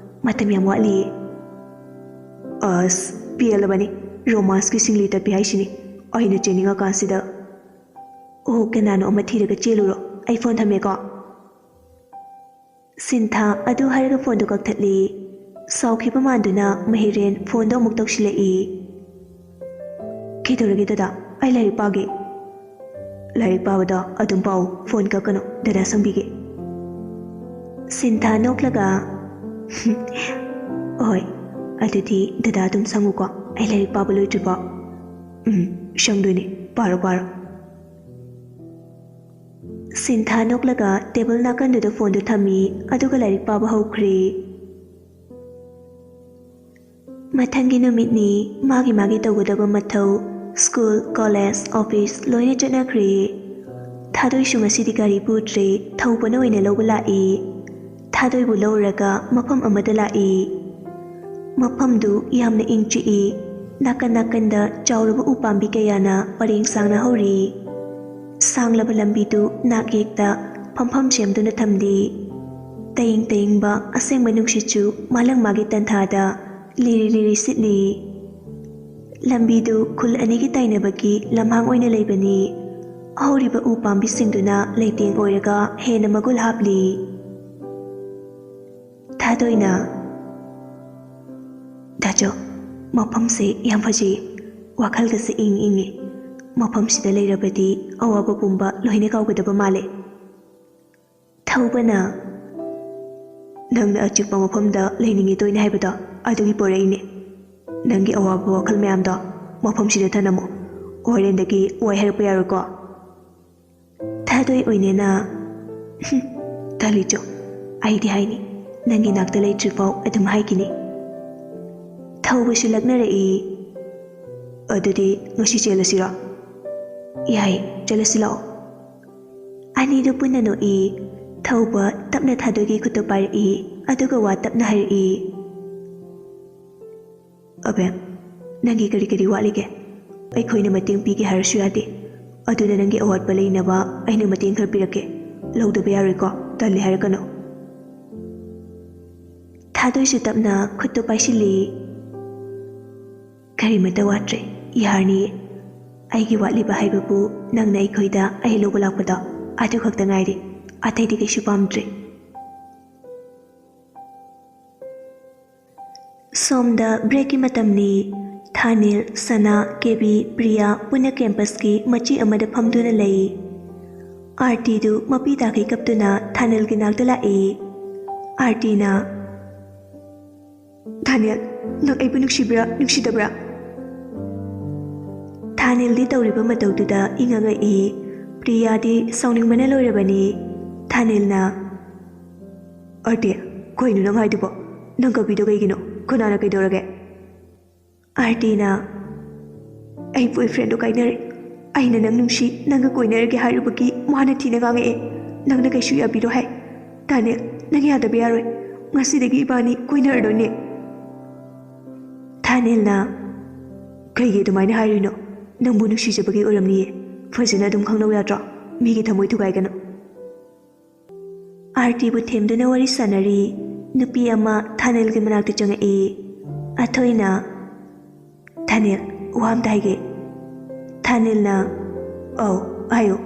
ꯃꯇꯝ ꯌꯥꯝ ꯋꯥꯠꯂꯤꯌꯦ꯫" "ꯑꯁ, ꯄꯦꯜꯂꯕꯅꯤ꯫ ꯔꯣꯃꯥꯟꯁꯀꯤ ꯁꯤꯡꯂꯤ ꯇꯠꯄꯤ ꯍꯥꯏꯁꯤꯅꯤ꯫ ꯑꯩꯅ ꯆꯦꯟꯅꯤꯡꯉꯀꯥꯟꯁꯤꯗ꯫" "ꯑꯣ, ꯀꯅꯥꯅꯣ ꯑꯃ ꯊꯤꯔꯒ ꯆꯦꯜꯂꯨꯔꯣ꯫ ꯑꯩ ꯐꯣꯟ ꯊꯝꯃꯦꯀꯣ꯫" ꯁꯤꯟꯊꯥ ꯑꯗꯨ ꯍꯥꯏꯔꯒ ꯐꯣꯟꯗꯨ ꯀꯛꯊꯠꯂꯤ꯫ ꯁꯥꯎꯈꯤꯕ ꯃꯥꯟꯗꯨꯅ ꯃꯍꯤꯔꯦꯟ ꯐꯣꯟꯗꯣ ꯑꯃꯨꯛ ꯇꯧꯁꯤꯜꯂꯛꯏ꯫ "ꯀꯩꯗꯧꯔꯒꯦ ꯗꯗꯥ? ꯑꯩ ꯂꯥꯏꯔꯤꯛ ꯄꯥꯒꯦ꯫" "ꯂꯥꯏꯔꯤꯛ ꯄꯥꯕꯗꯣ ꯑꯗꯨꯝ ꯄꯥꯎ, ꯐꯣꯟ ꯀꯛꯀꯅꯨ, ꯗꯗꯥ ꯁꯪꯕꯤꯒꯦ꯫" ꯁꯤꯟꯊꯥ ꯅꯣꯛꯂꯒ, "ꯍꯣꯏ, ꯑꯗꯨꯗꯤ ꯗꯗꯥ ꯑꯗꯨꯝ ꯁꯪꯉꯨꯀꯣ, ꯑꯩ ꯂꯥꯏꯔꯤꯛ ꯄꯥꯕ ꯂꯣꯏꯗ꯭ꯔꯤꯕꯣ꯫" "ꯎꯝ, ꯁꯪꯗꯣꯏꯅꯦ, ꯄꯥꯔꯣ, ꯄꯥꯔꯣ꯫" ꯁꯤꯟꯊꯥ ꯅꯣꯛꯂꯒ ꯇꯦꯕꯜ ꯅꯥꯀꯟꯗꯨꯗ ꯐꯣꯟꯗꯨ ꯊꯝꯃꯤ, ꯑꯗꯨꯒ ꯂꯥꯏꯔꯤꯛ ꯄꯥꯕ ꯍꯧꯈ꯭ꯔꯦ꯫ ꯃꯊꯪꯒꯤ ꯅꯨꯃꯤꯠꯅꯤ꯫ ꯃꯥꯒꯤ ꯃꯥꯒꯤ ꯇꯧꯒꯗꯕ ꯃꯊꯧ, ꯁ꯭ꯀꯨꯜ, ꯀꯣꯂꯦꯖ, ꯑꯣꯐꯤꯁ ꯂꯣꯏꯅ ꯆꯠꯅꯈ꯭ꯔꯦ꯫ ꯊꯥꯗꯣꯏꯁꯨ ꯉꯁꯤꯗꯤ ꯒꯥꯔꯤ ꯄꯨꯗ꯭ꯔꯦ, ꯊꯧꯕꯅ ꯑꯣꯏꯅ ꯂꯧꯕ ꯂꯥꯛꯏ꯫ ꯊꯥꯗꯣꯏꯕꯨ ꯂꯧꯔꯒ ꯃꯐꯝ ꯑꯃꯗ ꯂꯥꯛꯏ꯫ ꯃꯐꯝꯗꯨ ꯌꯥꯝꯅ ꯏꯪ ꯆꯤꯛꯏ꯫ ꯅꯥꯀꯟ ꯅꯥꯀꯟꯗ ꯆꯥꯎꯔꯕ ꯎ ꯄꯥꯝꯕꯤ ꯀꯌꯥꯅ ꯄꯔꯦꯡ ꯁꯥꯡꯅ ꯍꯧꯔꯤ꯫ ꯁꯥꯡꯂꯕ ꯂꯝꯕꯤꯗꯨ ꯅꯥꯛ ꯌꯦꯛꯇ ꯐꯝꯐꯝ ꯁꯦꯝꯗꯨꯅ ꯊꯝꯂꯤ꯫ ꯇꯌꯤꯡ ꯇꯌꯤꯡꯕ ꯑꯁꯦꯡꯕ ꯅꯨꯡꯁꯤꯠꯁꯨ ꯃꯥꯂꯪ ꯃꯥꯒꯤ ꯇꯟꯊꯥꯗ ꯂꯤꯔꯤ ꯂꯤꯔꯤ ꯁꯤꯠꯂꯤ꯫ ꯂꯝꯕꯤꯗꯨ ꯈꯨꯜ ꯑꯅꯤꯒꯤ ꯇꯥꯏꯅꯕꯒꯤ ꯂꯝꯍꯥꯡ ꯑꯣꯏꯅ ꯂꯩꯕꯅꯤ꯫ ꯍꯧꯔꯤꯕ ꯎ ꯄꯥꯝꯕꯤꯁꯤꯡꯗꯨꯅ ꯂꯩꯇꯦꯡ ꯑꯣꯏꯔꯒ ꯍꯦꯟꯅ ꯃꯒꯨꯜ ꯍꯥꯞꯂꯤ꯫ ꯊꯥꯗꯣꯏꯅ, "ꯗꯥꯆꯧ, ꯃꯐꯝꯁꯦ ꯌꯥꯝ ꯐꯖꯩ꯫ ꯋꯥꯈꯜꯒꯁꯦ ꯏꯪ ꯏꯪꯉꯤ꯫ ꯃꯐꯝꯁꯤꯗ ꯂꯩꯔꯕꯗꯤ ꯑꯋꯥꯕ ꯄꯨꯝꯕ ꯂꯣꯏꯅ ꯀꯥꯎꯒꯗꯕ ꯃꯥꯜꯂꯦ꯫" ꯊꯧꯕꯅ, "ꯅꯪꯅ ꯑꯆꯤꯛꯄ ꯃꯐꯝꯗ ꯂꯩꯅꯤꯡꯉꯤ ꯇꯣꯏꯅ ꯍꯥꯏꯕꯗꯣ, ꯑꯗꯨꯒꯤ ꯄꯣꯔꯛꯏꯅꯦ꯫ ꯅꯪꯒꯤ ꯑꯋꯥꯕ ꯋꯥꯈꯜ ꯃꯌꯥꯝꯗꯣ ꯃꯐꯝꯁꯤꯗ ꯊꯅꯝꯃꯣ꯫ ꯍꯣꯔꯦꯟꯗꯒꯤ ꯋꯥꯏ ꯍꯥꯏꯔꯛꯄ ꯌꯥꯔꯣꯏꯀꯣ?" ꯊꯥꯗꯣꯏ ꯑꯣꯏꯅꯦꯅ, "ꯍꯨꯝ, ꯇꯜꯂꯤꯆꯣ, ꯑꯩꯗꯤ ꯍꯥꯏꯅꯤ, ꯅꯪꯒꯤ ꯅꯥꯛꯇ ꯂꯩꯇ꯭ꯔꯤꯐꯥꯎ ꯑꯗꯨꯝ ꯍꯥꯏꯈꯤꯅꯤ꯫" ꯊꯧꯕꯁꯨ ꯂꯛꯅꯔꯛꯏ꯫ "ꯑꯗꯨꯗꯤ ꯉꯁꯤ ꯆꯦꯜꯂꯁꯤꯔꯣ?" "ꯌꯥꯏ, ꯆꯠꯂꯁꯤ ꯂꯥꯛꯑꯣ꯫" ꯑꯅꯤꯗꯨ ꯄꯨꯟꯅ ꯅꯣꯛꯏ꯫ ꯊꯧꯕ ꯇꯞꯅ ꯊꯥꯗꯣꯏꯒꯤ ꯈꯨꯠꯇꯨ ꯄꯥꯏꯔꯛꯏ, ꯑꯗꯨꯒ ꯋꯥ ꯇꯞꯅ ꯍꯥꯏꯔꯛꯏ꯫ "ꯑꯕꯦꯝ, ꯅꯪꯒꯤ ꯀꯔꯤ ꯀꯔꯤ ꯋꯥꯠꯂꯤꯒꯦ? ꯑꯩꯈꯣꯏꯅ ꯃꯇꯦꯡ ꯄꯤꯒꯦ ꯍꯥꯏꯔꯁꯨ ꯌꯥꯗꯦ꯫ ꯑꯗꯨꯅ ꯅꯪꯒꯤ ꯑꯋꯥꯠꯄ ꯂꯩꯅꯕ ꯑꯩꯅ ꯃꯇꯦꯡ ꯈꯔ ꯄꯤꯔꯛꯀꯦ꯫ ꯂꯧꯗꯕ ꯌꯥꯔꯣꯏꯀꯣ? ꯇꯜꯂꯦ ꯍꯥꯏꯔꯛꯀꯅꯨ꯫" ꯊꯥꯗꯣꯏꯁꯨ ꯇꯞꯅ ꯈꯨꯠꯇꯨ ꯄꯥꯏꯁꯤꯜꯂꯤ꯫ "ꯀꯔꯤꯃꯠꯇ ꯋꯥꯠꯇ꯭ꯔꯦ, ꯌꯥꯔꯅꯤꯌꯦ꯫ ꯑꯩꯒꯤ ꯋꯥꯠꯂꯤꯕ ꯍꯥꯏꯕꯕꯨ ꯅꯪꯅ ꯑꯩꯈꯣꯏꯗ ꯑꯩ ꯂꯧꯕ ꯂꯥꯛꯄꯗꯣ, ꯑꯗꯨ ꯈꯛꯇ ꯉꯥꯏꯔꯦ꯫ ꯑꯇꯩꯗꯤ ꯀꯩꯁꯨ ꯄꯥꯝꯗ꯭ꯔꯦ꯫" ꯁꯣꯝꯗ ꯕ꯭ꯔꯦꯛꯀꯤ ꯃꯇꯝꯅꯤ꯫ ꯊꯥꯅꯤꯜ, ꯁꯅꯥ, ꯀꯦꯕꯤ, ꯄ꯭ꯔꯤꯌꯥ ꯄꯨꯟꯅ ꯀꯦꯝꯄꯁꯀꯤ ꯃꯆꯤ ꯑꯃꯗ ꯐꯝꯗꯨꯅ ꯂꯩ꯫ ꯑꯥꯔꯇꯤꯗꯨ ꯃꯄꯤ ꯇꯥꯈꯩ ꯀꯞꯇꯨꯅ ꯊꯥꯅꯤꯜꯒꯤ ꯅꯥꯛꯇ ꯂꯥꯛꯏ꯫ ꯑꯥꯔꯇꯤꯅ, "ꯊꯥꯅꯤꯜ, ꯅꯪ ꯑꯩꯕꯨ ꯅꯨꯡꯁꯤꯕ꯭ꯔꯥ, ꯅꯨꯡꯁꯤꯗꯕ꯭ꯔꯥ?" ꯊꯥꯅꯤꯜꯗꯤ ꯇꯧꯔꯤꯕ ꯃꯇꯧꯗꯨꯗ ꯏꯉꯛ ꯉꯛꯏ꯫ ꯄ꯭ꯔꯤꯌꯥꯗꯤ ꯁꯥꯎꯅꯤꯡꯕꯅ ꯂꯣꯏꯔꯕꯅꯤ꯫ ꯊꯥꯅꯤꯜꯅ, "ꯑꯥꯔꯇꯤ, ꯀꯩꯅꯣ ꯅꯪ ꯍꯥꯏꯗꯨꯕꯣ? ꯅꯪ ꯀꯞꯄꯤꯗꯣ ꯀꯩꯒꯤꯅꯣ? ꯀꯅꯥꯅ ꯀꯩꯗꯧꯔꯒꯦ?" ꯑꯥꯔꯇꯤꯅ, "ꯑꯩ ꯕꯣꯏꯐ꯭ꯔꯦꯟꯗꯣ ꯀꯥꯏꯅꯔꯦ꯫ ꯑꯩꯅ ꯅꯪ ꯅꯨꯡꯁꯤ, ꯅꯪꯒ ꯀꯣꯏꯅꯔꯒꯦ ꯍꯥꯏꯔꯨꯕꯒꯤ ꯃꯥꯅ ꯊꯤꯅ ꯉꯥꯡꯉꯛꯑꯦ꯫ ꯅꯪꯅ ꯀꯩꯁꯨ ꯌꯥꯕꯤꯔꯣ ꯍꯥꯏ꯫ ꯊꯥꯅꯤꯜ, ꯅꯪ ꯌꯥꯗꯕ ꯌꯥꯔꯣꯏ꯫ ꯉꯁꯤꯗꯒꯤ ꯏꯕꯥꯅꯤ ꯀꯣꯏꯅꯔꯗꯣꯏꯅꯦ꯫" ꯊꯥꯅꯤꯜꯅ, "ꯀꯩꯒꯤ ꯑꯗꯨꯃꯥꯏꯅ ꯍꯥꯏꯔꯤꯅꯣ? ꯅꯪꯕꯨ ꯅꯨꯡꯁꯤꯖꯕꯒꯤ ꯑꯣꯏꯔꯝꯅꯤꯌꯦ꯫ ꯐꯖꯅ ꯑꯗꯨꯝ ꯈꯪꯅꯧ ꯌꯥꯗ꯭ꯔꯣ? ꯃꯤꯒꯤ ꯊꯃꯣꯏ ꯊꯨꯒꯥꯏꯒꯅꯨ꯫" ꯑꯥꯔꯇꯤꯕꯨ ꯊꯦꯝꯗꯨꯅ ꯋꯥꯔꯤ ꯁꯥꯟꯅꯔꯤ꯫ ꯅꯨꯄꯤ ꯑꯃ ꯊꯥꯅꯤꯜꯒꯤ ꯃꯅꯥꯛꯇ ꯆꯪꯉꯛꯏ꯫ ꯑꯊꯣꯏꯅ, "ꯊꯥꯅꯤꯜ, ꯋꯥ ꯑꯝꯇ ꯍꯥꯏꯒꯦ꯫" ꯊꯥꯅꯤꯜꯅ, "ꯑꯧ, ꯍꯥꯏꯌꯨ꯫"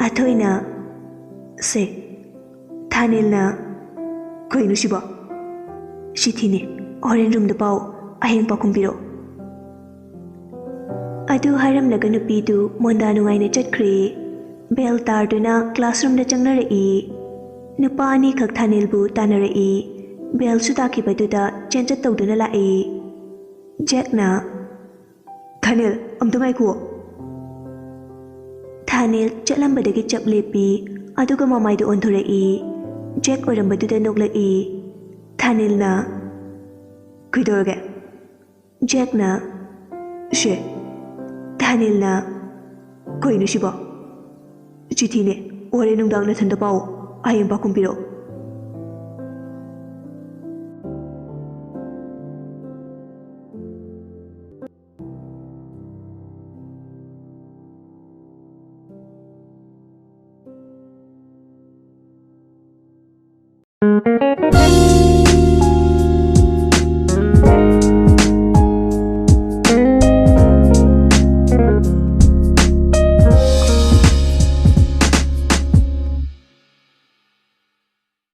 ꯑꯊꯣꯏꯅ, "ꯁꯦ꯫" ꯊꯥꯅꯤꯜꯅ, "ꯀꯩꯅꯣ ꯁꯤꯕꯣ?" "ꯆꯤꯊꯤꯅꯦ, ꯍꯣꯔꯦꯟ ꯔꯨꯝꯗ ꯄꯥꯎ, ꯍꯌꯦꯡ ꯄꯥꯎꯈꯨꯝ ꯄꯤꯔꯛꯑꯣ꯫" ꯑꯗꯨ ꯍꯥꯏꯔꯝꯂꯒ ꯅꯨꯄꯤꯗꯨ ꯃꯣꯟꯗꯥ ꯅꯨꯡꯉꯥꯏꯅ ꯆꯠꯈ꯭ꯔꯦ꯫ ꯕꯦꯜ ꯇꯥꯔꯗꯨꯅ ꯀ꯭ꯂꯥꯁꯔꯨꯝꯗ ꯆꯪꯅꯔꯛꯏ꯫ ꯅꯨꯄꯥ ꯑꯅꯤꯈꯛ ꯊꯥꯅꯤꯜꯕꯨ ꯇꯥꯟꯅꯔꯛꯏ꯫ ꯕꯦꯜꯁꯨ ꯇꯥꯈꯤꯕꯗꯨꯗ ꯆꯦꯟꯆꯠ ꯇꯧꯗꯨꯅ ꯂꯥꯛꯏ꯫ ꯖꯦꯛꯅ, "ꯊꯥꯅꯤꯜ, ꯑꯝꯇ ꯉꯥꯏꯈꯨꯑꯣ꯫" ꯊꯥꯅꯤꯜ ꯆꯠꯂꯝꯕꯗꯒꯤ ꯆꯞ ꯂꯦꯞꯄꯤ, ꯑꯗꯨꯒ ꯃꯃꯥꯏꯗꯨ ꯑꯣꯟꯊꯣꯔꯛꯏ꯫ ꯖꯦꯛ ꯑꯣꯏꯔꯝꯕꯗꯨꯗ ꯅꯣꯛꯂꯛꯏ꯫ ꯊꯥꯅꯤꯜꯅ, "ꯀꯩꯗꯧꯔꯒꯦ?" ꯖꯦꯛꯅ, "ꯁꯦ꯫" ꯊꯥꯅꯤꯜꯅ, "ꯀꯩꯅꯣ ꯁꯤꯕꯣ?" "ꯆꯤꯊꯤꯅꯦ, ꯍꯣꯔꯦꯟ ꯅꯨꯡꯗꯥꯡ ꯅꯊꯟꯗ ꯄꯥꯎ, ꯍꯌꯦꯡ ꯄꯥꯎꯈꯨꯝ ꯄꯤꯔꯛꯑꯣ꯫"